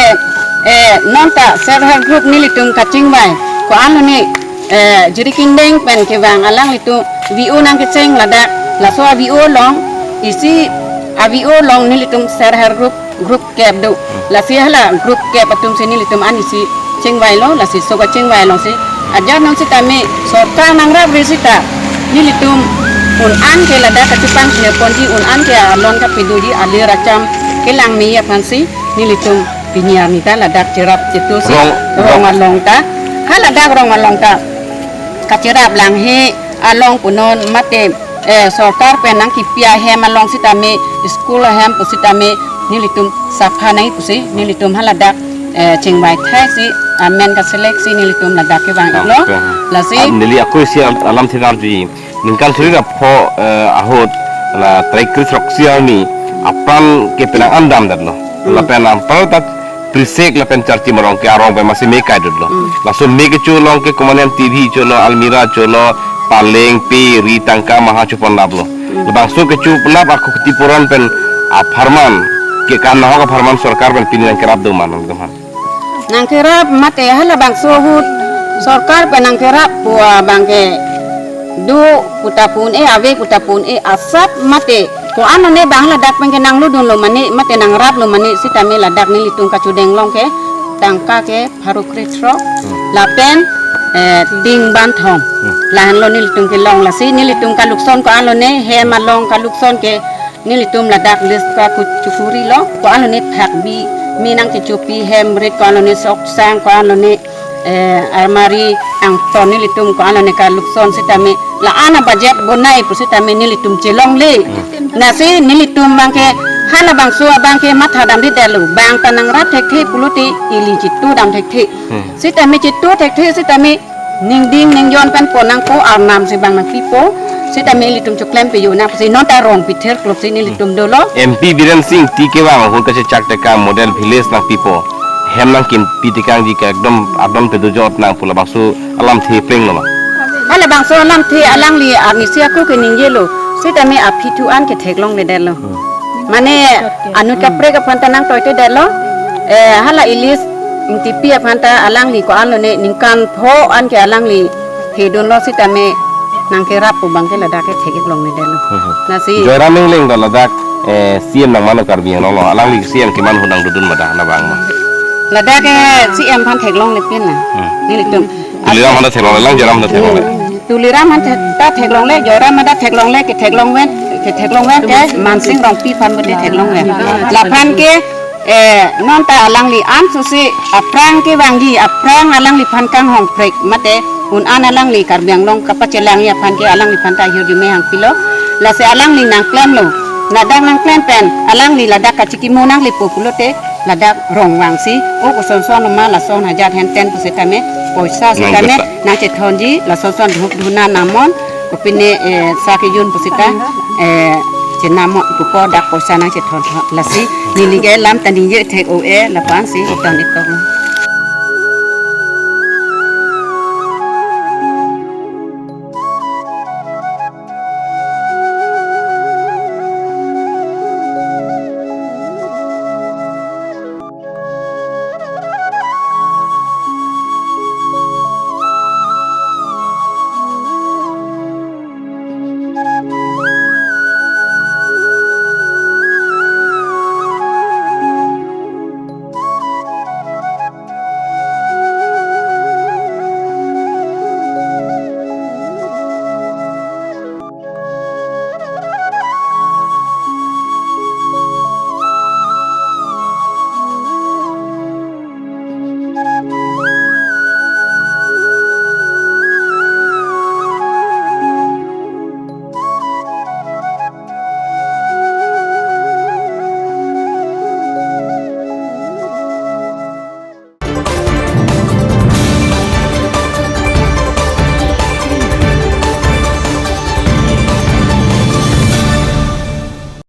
eh, nonta self help group nelitum kachingvai ko-an lone, eh, Jirikindeng pen kevang alanglitum V O nangkecheng ladak, laso a-V O along, isi a-V O along nelitum self help group, group kep do. Lasi hala group kep atumsi nelitum an isi chingvailo, lasi sok kachingvai alongsi ajat non sitame sorkar nangrapre sita nelitum un-an ke ladak kachepang sir ponji, un-an ke alon kapedoji, alir acham kelang meji aphansi nelitum pini arni ta ladak cherap chetusi rong, rong along ta, haladak rong along ta kacherap langhe along punon mate, eh, sorkar pen nangkipi ahem along sitame, school ahem pusitame nelitum sapha nangji pusi nelitum haladak, eh, chingvai thaisi amen kaselek si nelitum ladak kevang-iklo. Lasi neli ako isi alam thinam ji. Ningkan suri ra pho, eh, ahut la tarik kri throksi arni apran ke penang an damdetlo. Lapen apran ta prisek lapen charchi marong ke arong pen masi me kaidutlo. Laso me kecho along ke komandan T V cholo, almirah cholo, paleng, pe, ri, tangka maha choponlaplo. Labangso kecho ponlap ako khetipuran pen apharman ke kan nahok apharman sorkar pen pini nangkerap do ma nangtum aphan? Nangkerap mate halabangso ahut sorkar pen nangkerap pu abangke do puta pun e, ave puta pun e, asap mate ko-an lone bang ladak pen ke nangludunlo mane mate nangraplo mane sitame ladak nelitum kachodeng along ke tangka ke pharo krethrok lapen, eh, ting banthom. Lahenlo nelitum kelong, lasi nelitum kalukson ko-an lone hem along kalukson ke nelitum ladak list ka kuchukuri lo, ko-an lone thak bi, me nangkechopi hem rit, ko-an lone soksang, ko-an lone, eh, armari angton nelitum ko-an lone kalukson sitame la-an a-budget bonai pusitame nelitum chelongle. Lasi nelitum abangke halabangso abangke matha damdedetlo, bang ta nangrap thekthe pulote ili chetu dam thekthe. Sitame chetu thekthe sitame ningding ningjon pen pon nangpo, arnam si bang nangpipo. Sitame ilitum choklem pejut nang pusi nonta rong pithir klopsi nelitum dolo. M P Biren Singh T kevang ahut kachechak tekang model village nangpipo, hem nangkimpi tekangji ke ekdom adon pedojot nang pu labangso alamthe plenglo ma? Halabangso alamthe alangli arnisi ako keningjelo. Sitame aphi thu an ketheklongledetlo. Mane anut kaprek aphan ta nangtoitedetlo. Eh, hala Elis Ingtipi aphan ta alangli ko-an lone ningkan pho an ke alangli thedunlo sitame nangkerap pu abangke ladak kethek-ik longledetlo. Lasi Joyram Engleng ta ladak, eh, C M nangmanlo Karbi Anglong along, alangli C M keman ahut nangdodun ma dak labang ma? Ladak ke C M aphan theklonglepin na. Nelitum Tuliram aphan ta theklongle, lang Joyram aphan ta theklongle. Tuliram aphan ta theklongle, Joyram aphan ta theklongle, ketheklongvet, ketheklongvet ke Mansing Rongpi aphan bete theklongvet. Laphan ke, eh, nonta alangli ansose aphrang kevangji, aphrang alangliphan kanghongprek mate Un an alangli Karbi Anglong kapachelangji aphan ke alangliphan ta ahirjume hangpilo. Lasi alangli nangklemlo. Ladak nangklem pen alangli ladak kachikimo nanglepo pulote ladak rong vangsi, o kosonson ma lason hajar henten pusitame poisa sitame nangketa, nangchethonji, lason son dhup dhuna namon kopine, eh, sa kejun pusita, eh, chenamon pupo, dak poisa nangchethon thon. Lasi neli ke lam ta ningje thek o-e, lapu-an si ton ikok.